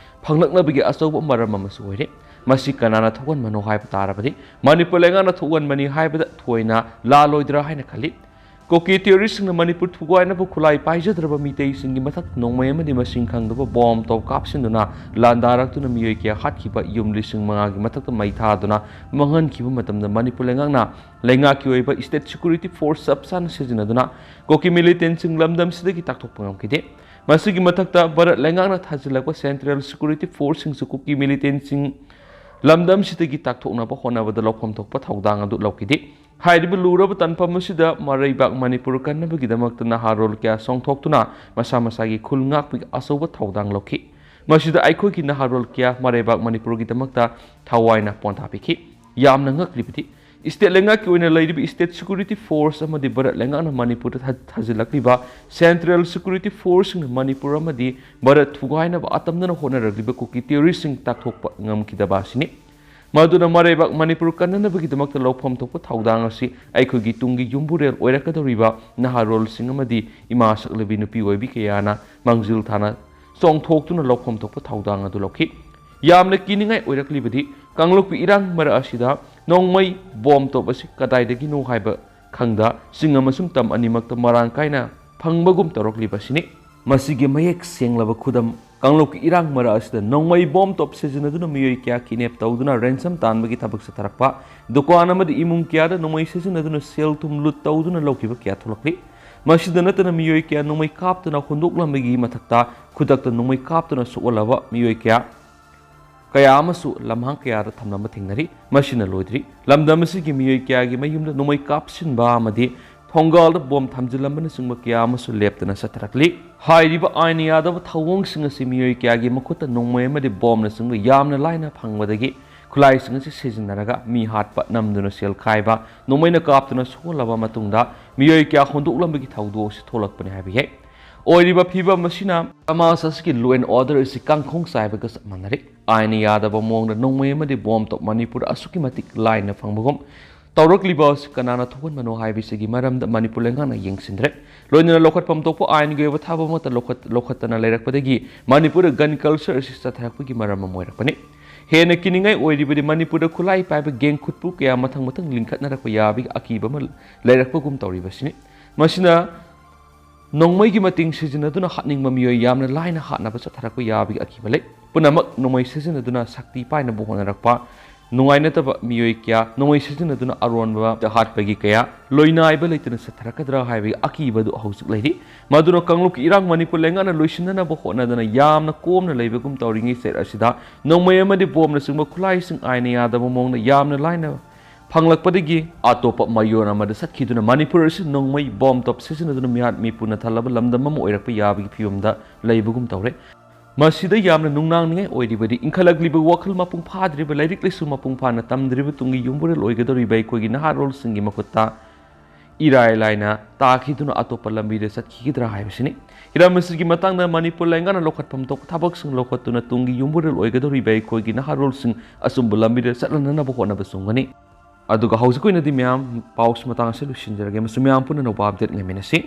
ꯐꯪꯂꯛꯅꯕꯒꯤ ꯑꯆꯧꯕ ꯃꯔꯝ ꯑꯃꯁꯨ ꯑꯣꯏꯔꯦ꯫ ꯃꯁꯤ ꯀꯅꯥꯅ ꯊꯣꯛꯍꯟꯕꯅꯣ ꯍꯥꯏꯕ ꯇꯥꯔꯕꯗꯤ ꯃꯅꯤꯄꯨꯔ ꯂꯩꯉꯥꯛꯅ ꯊꯣꯛꯍꯟꯕꯅꯤ ꯍꯥꯏꯕꯗ ꯊꯣꯏꯅ ꯂꯥꯜꯂꯣꯏꯗ꯭ꯔꯥ ꯍꯥꯏꯅ ꯈꯜꯂꯤ꯫ ꯀꯨꯀꯤ terroristꯁꯤꯡꯅ ꯃꯅꯤꯄꯨꯔ ꯊꯨꯒꯥꯏꯅꯕ ꯈꯨꯠꯂꯥꯏ ꯄꯥꯏꯖꯗ꯭ꯔꯕ ꯃꯤꯇꯩꯁꯤꯡꯒꯤ ꯃꯊꯛ ꯅꯣꯡꯃꯩ ꯑꯃꯗꯤ ꯃꯁꯤꯡ ꯈꯪꯗꯕ ꯕꯣꯝ ꯇꯣꯞ ꯀꯥꯞꯁꯤꯟꯗꯨꯅ ꯂꯥꯟꯗꯥꯔꯛꯇꯨꯅ ꯃꯤꯑꯣꯏ ꯀꯌꯥ ꯍꯥꯠꯈꯤꯕ, ꯌꯨꯝ ꯂꯤꯁꯤꯡ ꯃꯉꯥꯒꯤ ꯃꯊꯛꯇ ꯃꯩ ꯊꯥꯗꯨꯅ ꯃꯥꯡꯍꯟꯈꯤꯕ ꯃꯇꯝꯗ ꯃꯅꯤꯄꯨꯔ ꯂꯩꯉꯥꯛꯅ ꯂꯩꯉꯥꯛꯀꯤ ꯑꯣꯏꯕ state security force ꯆꯞ ꯆꯥꯅ ꯁꯤꯖꯤꯟꯅꯗꯨꯅ ꯀꯨꯀꯤ militantꯁꯤꯡ ꯂꯝꯗꯝꯁꯤꯗꯒꯤ ꯇꯥꯛꯊꯣꯛꯄ ꯉꯝꯈꯤꯗꯦ꯫ ꯃꯁꯤꯒꯤ ꯃꯊꯛꯇ ꯚꯥꯔꯠ ꯂꯩꯉꯥꯛꯅ ꯊꯥꯖꯤꯜꯂꯛꯄ central security forceꯁꯤꯡꯁꯨ ꯀꯨꯀꯤ militantꯁꯤꯡ ꯂꯝꯗꯝꯁꯤꯗꯒꯤ ꯇꯥꯛꯊꯣꯛꯅꯕ ꯍꯣꯠꯅꯕꯗ ꯂꯧꯐꯝ ꯊꯣꯛꯄ ꯊꯧꯗꯥꯡ ꯑꯗꯨ ꯂꯧꯈꯤꯗꯦ꯫ ꯍꯥꯏꯔꯤꯕ ꯂꯨꯔꯕ ꯇꯥꯟꯐꯝ ꯑꯁꯤꯗ ꯃꯔꯩꯕꯥꯛ ꯃꯅꯤꯄꯨꯔ ꯀꯟꯅꯕꯒꯤꯗꯃꯛꯇ ꯅꯍꯥꯔꯣꯜ ꯀꯌꯥ ꯆꯣꯡꯊꯣꯛꯇꯨꯅ ꯃꯁꯥ ꯃꯁꯥꯒꯤ ꯈꯨꯜ ꯉꯥꯛꯄꯒꯤ ꯑꯆꯧꯕ ꯊꯧꯗꯥꯡ ꯂꯧꯈꯤ꯫ ꯃꯁꯤꯗ ꯑꯩꯈꯣꯏꯒꯤ ꯅꯍꯥꯔꯣꯜ ꯀꯌꯥ ꯃꯔꯩꯕꯥꯛ ꯃꯅꯤꯄꯨꯔꯒꯤꯗꯃꯛꯇ ꯊꯋꯥꯏꯅ ꯄꯣꯟꯊꯥ ꯄꯤꯈꯤ꯫ ꯌꯥꯝꯅ ꯉꯛꯂꯤꯕꯗꯤ, state ꯂꯩꯉꯥꯛꯀꯤ ꯑꯣꯏꯅ ꯂꯩꯔꯤꯕ state security force ꯑꯃꯗꯤ ꯚꯥꯔꯠ ꯂꯩꯉꯥꯛꯅ ꯃꯅꯤꯄꯨꯔꯗ ꯊꯥ-, ꯊꯥꯖꯤꯜꯂꯛꯂꯤꯕ central security forceꯁꯤꯡꯅ ꯃꯅꯤꯄꯨꯔ ꯑꯃꯗꯤ ꯚꯥꯔꯠ ꯊꯨꯒꯥꯏꯅꯕ ꯑꯇꯝꯅꯅ ꯍꯣꯠꯅꯔꯛꯂꯤꯕ ꯀꯨꯀꯤ terroristꯁꯤꯡ ꯇꯥꯛꯊꯣꯛꯄ ꯉꯝꯈꯤꯗꯕ ꯑꯁꯤꯅꯤ꯫ ꯃꯗꯨꯅ ꯃꯔꯩꯕꯥꯛ ꯃꯅꯤꯄꯨꯔ ꯀꯟꯅꯅꯕꯒꯤꯗꯃꯛꯇ ꯂꯧꯐꯝ ꯊꯣꯛꯄ ꯊꯧꯗꯥꯡ ꯑꯁꯤ ꯑꯩꯈꯣꯏꯒꯤ ꯇꯨꯡꯒꯤ ꯌꯨꯝꯕꯨꯔꯦꯜ ꯑꯣꯏꯔꯛꯀꯗꯧꯔꯤꯕ ꯅꯍꯥꯔꯣꯜꯁꯤꯡ ꯑꯃꯗꯤ ꯏꯃꯥ ꯁꯛꯂꯕꯤ ꯅꯨꯄꯤ ꯑꯣꯏꯕꯤ ꯀꯌꯥꯅ ꯃꯥꯡꯖꯤꯜ ꯊꯥꯅ ꯆꯣꯡꯊꯣꯛꯇꯨꯅ ꯂꯧꯐꯝ ꯊꯣꯛꯄ ꯊꯧꯗꯥꯡ ꯑꯗꯨ ꯂꯧꯈꯤ꯫ ꯌꯥꯝꯅ ꯀꯤꯅꯤꯡꯉꯥꯏ ꯑꯣꯏꯔꯛꯂꯤꯕꯗꯤ ꯀꯥꯡꯂꯨꯞꯀꯤ ꯏꯔꯥꯡ ꯃꯔꯛ ꯑꯁꯤꯗ ꯅꯣꯡꯃꯩ ꯕꯣꯝ ꯇꯣꯞ ꯑꯁꯤ ꯀꯗꯥꯏꯗꯒꯤꯅꯣ ꯍꯥꯏꯕ ꯈꯪꯗ ꯆꯤꯡ ꯑꯃꯁꯨꯡ ꯇꯝ ꯑꯅꯤꯃꯛꯇ ꯃꯔꯥꯡ ꯀꯥꯏꯅ ꯐꯪꯕꯒꯨꯝ ꯇꯧꯔꯛꯂꯤꯕ ꯑꯁꯤꯅꯤ꯫ ꯃꯁꯤꯒꯤ ꯃꯌꯦꯛ ꯁꯦꯡꯂꯕ ꯈꯨꯗꯝ ꯀꯥꯡꯂꯨꯞꯀꯤ ꯏꯔꯥꯡ ꯃꯔꯛ ꯑꯁꯤꯗ ꯅꯣꯡꯃꯩ ꯕꯣꯝ ꯇꯣꯞ ꯁꯤꯖꯤꯟꯅꯗꯨꯅ ꯃꯤꯑꯣꯏ ꯀꯌꯥ ꯀꯤꯗꯅꯦꯞ ꯇꯧꯗꯨꯅ ꯔꯦꯟꯁꯝ ꯇꯥꯟꯕꯒꯤ ꯊꯕꯛ ꯆꯠꯊꯔꯛꯄ, ꯗꯨꯀꯥꯟ ꯑꯃꯗꯤ ꯏꯃꯨꯡ ꯀꯌꯥꯗ ꯅꯣꯡꯃꯩ ꯁꯤꯖꯤꯟꯅꯗꯨꯅ ꯁꯦꯜ ꯊꯨꯝ ꯂꯨꯠ ꯇꯧꯗꯨꯅ ꯂꯧꯈꯤꯕ ꯀꯌꯥ ꯊꯣꯛꯂꯛꯂꯤ꯫ ꯃꯁꯤꯗ ꯅꯠꯇꯅ ꯃꯤꯑꯣꯏ ꯀꯌꯥ ꯅꯣꯡꯃꯩ ꯀꯥꯞꯇꯨꯅ ꯍꯨꯟꯗꯣꯛꯂꯝꯕꯒꯤ ꯃꯊꯛꯇ ꯈꯨꯗꯛꯇ ꯅꯣꯡꯃꯩ ꯀꯥꯞꯇꯨꯅ ꯁꯣꯛꯍꯜꯂꯕ ꯃꯤꯑꯣꯏ ꯀꯌꯥ ꯀꯌꯥ ꯑꯃꯁꯨ ꯂꯝꯍꯥꯡ ꯀꯌꯥꯗ ꯊꯝꯂꯝꯕ ꯊꯦꯡꯅꯔꯤ꯫ ꯃꯁꯤꯅ ꯂꯣꯏꯗ꯭ꯔꯤ꯫ ꯂꯝꯗꯝ ꯑꯁꯤꯒꯤ ꯃꯤꯑꯣꯏ ꯀꯌꯥꯒꯤ ꯃꯌꯨꯝꯗ ꯅꯣꯡꯃꯩ ꯀꯥꯞꯁꯤꯟꯕ ꯑꯃꯗꯤ ꯊꯣꯡꯒꯥꯜꯗ ꯕꯣꯝ ꯊꯝꯖꯤꯜꯂꯝꯕꯅꯆꯤꯡꯕ ꯀꯌꯥ ꯑꯃꯁꯨ ꯂꯦꯞꯇꯅ ꯆꯠꯊꯔꯛꯂꯤ꯫ ꯍꯥꯏꯔꯤꯕ ꯑꯥꯏꯟ ꯌꯥꯗꯕ ꯊꯧꯑꯣꯡꯁꯤꯡ ꯑꯁꯤ ꯃꯤꯑꯣꯏ ꯀꯌꯥꯒꯤ ꯃꯈꯨꯠꯇ ꯅꯣꯡꯃꯩ ꯑꯃꯗꯤ ꯕꯣꯝꯅꯆꯤꯡꯕ ꯌꯥꯝꯅ ꯂꯥꯏꯅ ꯐꯪꯕꯗꯒꯤ ꯈꯨꯠꯂꯥꯏꯁꯤꯡ ꯑꯁꯤ ꯁꯤꯖꯤꯟꯅꯔꯒ ꯃꯤ ꯍꯥꯠꯄ, ꯅꯝꯗꯨꯅ ꯁꯦꯜ ꯈꯥꯏꯕ, ꯅꯣꯡꯃꯩꯅ ꯀꯥꯞꯇꯨꯅ ꯁꯣꯛꯍꯜꯂꯕ ꯃꯇꯨꯡꯗ ꯃꯤꯑꯣꯏ ꯀꯌꯥ ꯍꯨꯟꯗꯣꯛꯂꯝꯕꯒꯤ ꯊꯧꯗꯣꯛ ꯑꯁꯤ ꯊꯣꯛꯂꯛꯄꯅꯤ ꯍꯥꯏꯕ ꯌꯥꯏ꯫ ꯑꯣꯏꯔꯤꯕ ꯐꯤꯕꯝ ꯑꯁꯤꯅ ꯁꯃꯥꯖ ꯑꯁꯤꯒꯤ law and order ꯑꯁꯤ ꯀꯥꯡꯈꯣꯡ ꯆꯥꯏꯕꯒ ꯆꯞ ꯃꯥꯟꯅꯔꯦ꯫ ꯑꯥꯏꯟ ꯌꯥꯗꯕ ꯃꯑꯣꯡꯗ ꯅꯣꯡꯃꯩ ꯑꯃꯗꯤ ꯕꯣꯝ ꯇꯣꯞ ꯃꯅꯤꯄꯨꯔꯗ ꯑꯁꯨꯛꯀꯤ ꯃꯇꯤꯛ ꯂꯥꯏꯅ ꯐꯪꯕꯒꯨꯝ ꯇꯧꯔꯛꯂꯤꯕ ꯑꯁꯤ ꯀꯅꯥꯅ ꯊꯣꯛꯍꯟꯕꯅꯣ ꯍꯥꯏꯕꯁꯤꯒꯤ ꯃꯔꯝꯗ ꯃꯅꯤꯄꯨꯔ ꯂꯩꯉꯥꯛꯅ ꯌꯦꯡꯁꯤꯟꯗ꯭ꯔꯦ꯫ ꯂꯣꯏꯅꯅ ꯂꯧꯈꯠꯐꯝ ꯊꯣꯛꯄ ꯑꯥꯏꯟꯒꯤ ꯑꯣꯏꯕ ꯊꯕꯛ ꯑꯃꯠꯇ ꯂꯧꯈꯠ-, ꯂꯧꯈꯠꯇꯅ ꯂꯩꯔꯛꯄꯗꯒꯤ ꯃꯅꯤꯄꯨꯔꯗ gun culture ꯑꯁꯤ ꯆꯠꯊꯔꯛꯄꯒꯤ ꯃꯔꯝ ꯑꯃ ꯑꯣꯏꯔꯛꯄꯅꯤ꯫ ꯍꯦꯟꯅ ꯀꯤꯅꯤꯡꯉꯥꯏ ꯑꯣꯏꯔꯤꯕꯗꯤ ꯃꯅꯤꯄꯨꯔꯗ ꯈꯨꯠꯂꯥꯏ ꯄꯥꯏꯕ gang ꯈꯨꯠꯄꯨ ꯀꯌꯥ ꯃꯊꯪ ꯃꯊꯪ ꯂꯤꯡꯈꯠꯅꯔꯛꯄ ꯌꯥꯕꯒꯤ ꯑꯀꯤꯕ ꯑꯃ ꯂꯩꯔꯛꯄꯒꯨꯝ ꯇꯧꯔꯤꯕꯁꯤꯅꯤ꯫ ꯃꯁꯤꯅ ꯅꯣꯡꯃꯩꯒꯤ ꯃꯇꯦꯡ ꯁꯤꯖꯤꯟꯅꯗꯨꯅ ꯍꯥꯠꯅꯤꯡꯕ ꯃꯤꯑꯣꯏ ꯌꯥꯝꯅ ꯂꯥꯏꯅ ꯍꯥꯠꯅꯕ ꯆꯠꯊꯔꯛꯄ ꯌꯥꯕꯒꯤ ꯑꯀꯤꯕ ꯂꯩ꯫ ꯄꯨꯝꯅꯃꯛ ꯅꯣꯡꯃꯩ ꯁꯤꯖꯤꯟꯅꯗꯨꯅ ꯁꯛꯇꯤ ꯄꯥꯏꯅꯕ ꯍꯣꯠꯅꯔꯛꯄ ꯅꯨꯡꯉꯥꯏꯅꯗꯕ ꯃꯤꯑꯣꯏ ꯀꯌꯥ ꯅꯣꯡꯃꯩ ꯁꯤꯖꯤꯟꯅꯗꯨꯅ ꯑꯔꯣꯟꯕ ꯍꯥꯠꯄꯒꯤ ꯀꯌꯥ ꯂꯣꯏꯅꯥꯏꯕ ꯂꯩꯇꯅ ꯆꯠꯊꯔꯛꯀꯗ꯭ꯔꯥ ꯍꯥꯏꯕꯒꯤ ꯑꯀꯤꯕꯗꯨ ꯍꯧꯖꯤꯛ ꯂꯩꯔꯤ꯫ ꯃꯗꯨꯅ ꯀꯥꯡꯂꯨꯞꯀꯤ ꯏꯔꯥꯡ ꯃꯅꯤꯄꯨꯔ ꯂꯩꯉꯥꯛꯅ ꯂꯣꯏꯁꯤꯟꯅꯅꯕ ꯍꯣꯠꯅꯗꯅ ꯌꯥꯝꯅ ꯀꯣꯝꯅ ꯂꯩꯕꯒꯨꯝ ꯇꯧꯔꯤꯉꯩ ꯆꯩꯔ ꯑꯁꯤꯗ ꯅꯣꯡꯃꯩ ꯑꯃꯗꯤ ꯕꯣꯝꯅꯆꯤꯡꯕ ꯈꯨꯠꯂꯥꯏꯁꯤꯡ ꯑꯥꯏꯟꯅ ꯌꯥꯗꯕ ꯃꯑꯣꯡꯗ ꯌꯥꯝꯅ ꯂꯥꯏꯅ ꯐꯪꯂꯛꯄꯗꯒꯤ ꯑꯇꯣꯞꯄ ꯃꯌꯣꯟ ꯑꯃꯗ ꯆꯠꯈꯤꯗꯨꯅ ꯃꯅꯤꯄꯨꯔ ꯑꯁꯤ ꯅꯣꯡꯃꯩ ꯕꯣꯝ ꯇꯣꯞ ꯁꯤꯖꯤꯟꯅꯗꯨꯅ ꯃꯤꯍꯥꯠ ꯃꯤꯄꯨꯅ ꯊꯜꯂꯕ ꯂꯝꯗꯝ ꯑꯃ ꯑꯣꯏꯔꯛꯄ ꯌꯥꯕꯒꯤ ꯐꯤꯕꯝꯗ ꯂꯩꯕꯒꯨꯝ ꯇꯧꯔꯦ꯫ ꯃꯁꯤꯗ ꯌꯥꯝꯅ ꯅꯨꯡꯅꯥꯡꯅꯤꯡꯉꯥꯏ ꯑꯣꯏꯔꯤꯕꯗꯤ ꯏꯟꯈꯠꯂꯛꯂꯤꯕ ꯋꯥꯈꯜ ꯃꯄꯨꯡ ꯐꯥꯗ꯭ꯔꯤꯕ, ꯂꯥꯏꯔꯤꯛ ꯂꯥꯏꯁꯨ ꯃꯄꯨꯡ ꯐꯥꯅ ꯇꯝꯗ꯭ꯔꯤꯕ ꯇꯨꯡꯒꯤ ꯌꯨꯝꯕꯨꯔꯦꯜ ꯑꯣꯏꯒꯗꯧꯔꯤꯕ ꯑꯩꯈꯣꯏꯒꯤ ꯅꯍꯥꯔꯣꯜꯁꯤꯡꯒꯤ ꯃꯈꯨꯠꯇ ꯏꯔꯥꯏ ꯂꯥꯏꯅ ꯇꯥꯈꯤꯗꯨꯅ ꯑꯇꯣꯞꯄ ꯂꯝꯕꯤꯗ ꯆꯠꯈꯤꯒꯗ꯭ꯔꯥ ꯍꯥꯏꯕꯁꯤꯅꯤ꯫ ꯍꯤꯔꯝ ꯑꯁꯤꯒꯤ ꯃꯇꯥꯡꯗ ꯃꯅꯤꯄꯨꯔ ꯂꯩꯉꯥꯛꯅ ꯂꯧꯈꯠꯐꯝ ꯊꯣꯛꯄ ꯊꯕꯛꯁꯤꯡ ꯂꯧꯈꯠꯇꯨꯅ ꯇꯨꯡꯒꯤ ꯌꯨꯝꯕꯨꯔꯦꯜ ꯑꯣꯏꯒꯗꯧꯔꯤꯕ ꯑꯩꯈꯣꯏꯒꯤ ꯅꯍꯥꯔꯣꯜꯁꯤꯡ ꯑꯆꯨꯝꯕ ꯂꯝꯕꯤꯗ ꯆꯠꯍꯟꯅꯅꯕ ꯍꯣꯠꯅꯕ ꯆꯨꯝꯒꯅꯤ꯫ ꯑꯗꯨꯒ ꯍꯧꯖꯤꯛꯀꯤ ꯑꯣꯏꯅꯗꯤ ꯃꯌꯥꯝ ꯄꯥꯎꯁꯤ ꯃꯇꯥꯡ ꯑꯁꯤꯗ ꯂꯣꯏꯁꯤꯟꯖꯔꯒꯦ, ꯑꯃꯁꯨꯡ ꯃꯌꯥꯝ ꯄꯨꯟꯅ ꯑꯅꯧꯕ update ꯉꯥꯏꯃꯤꯟꯅꯁꯤ꯫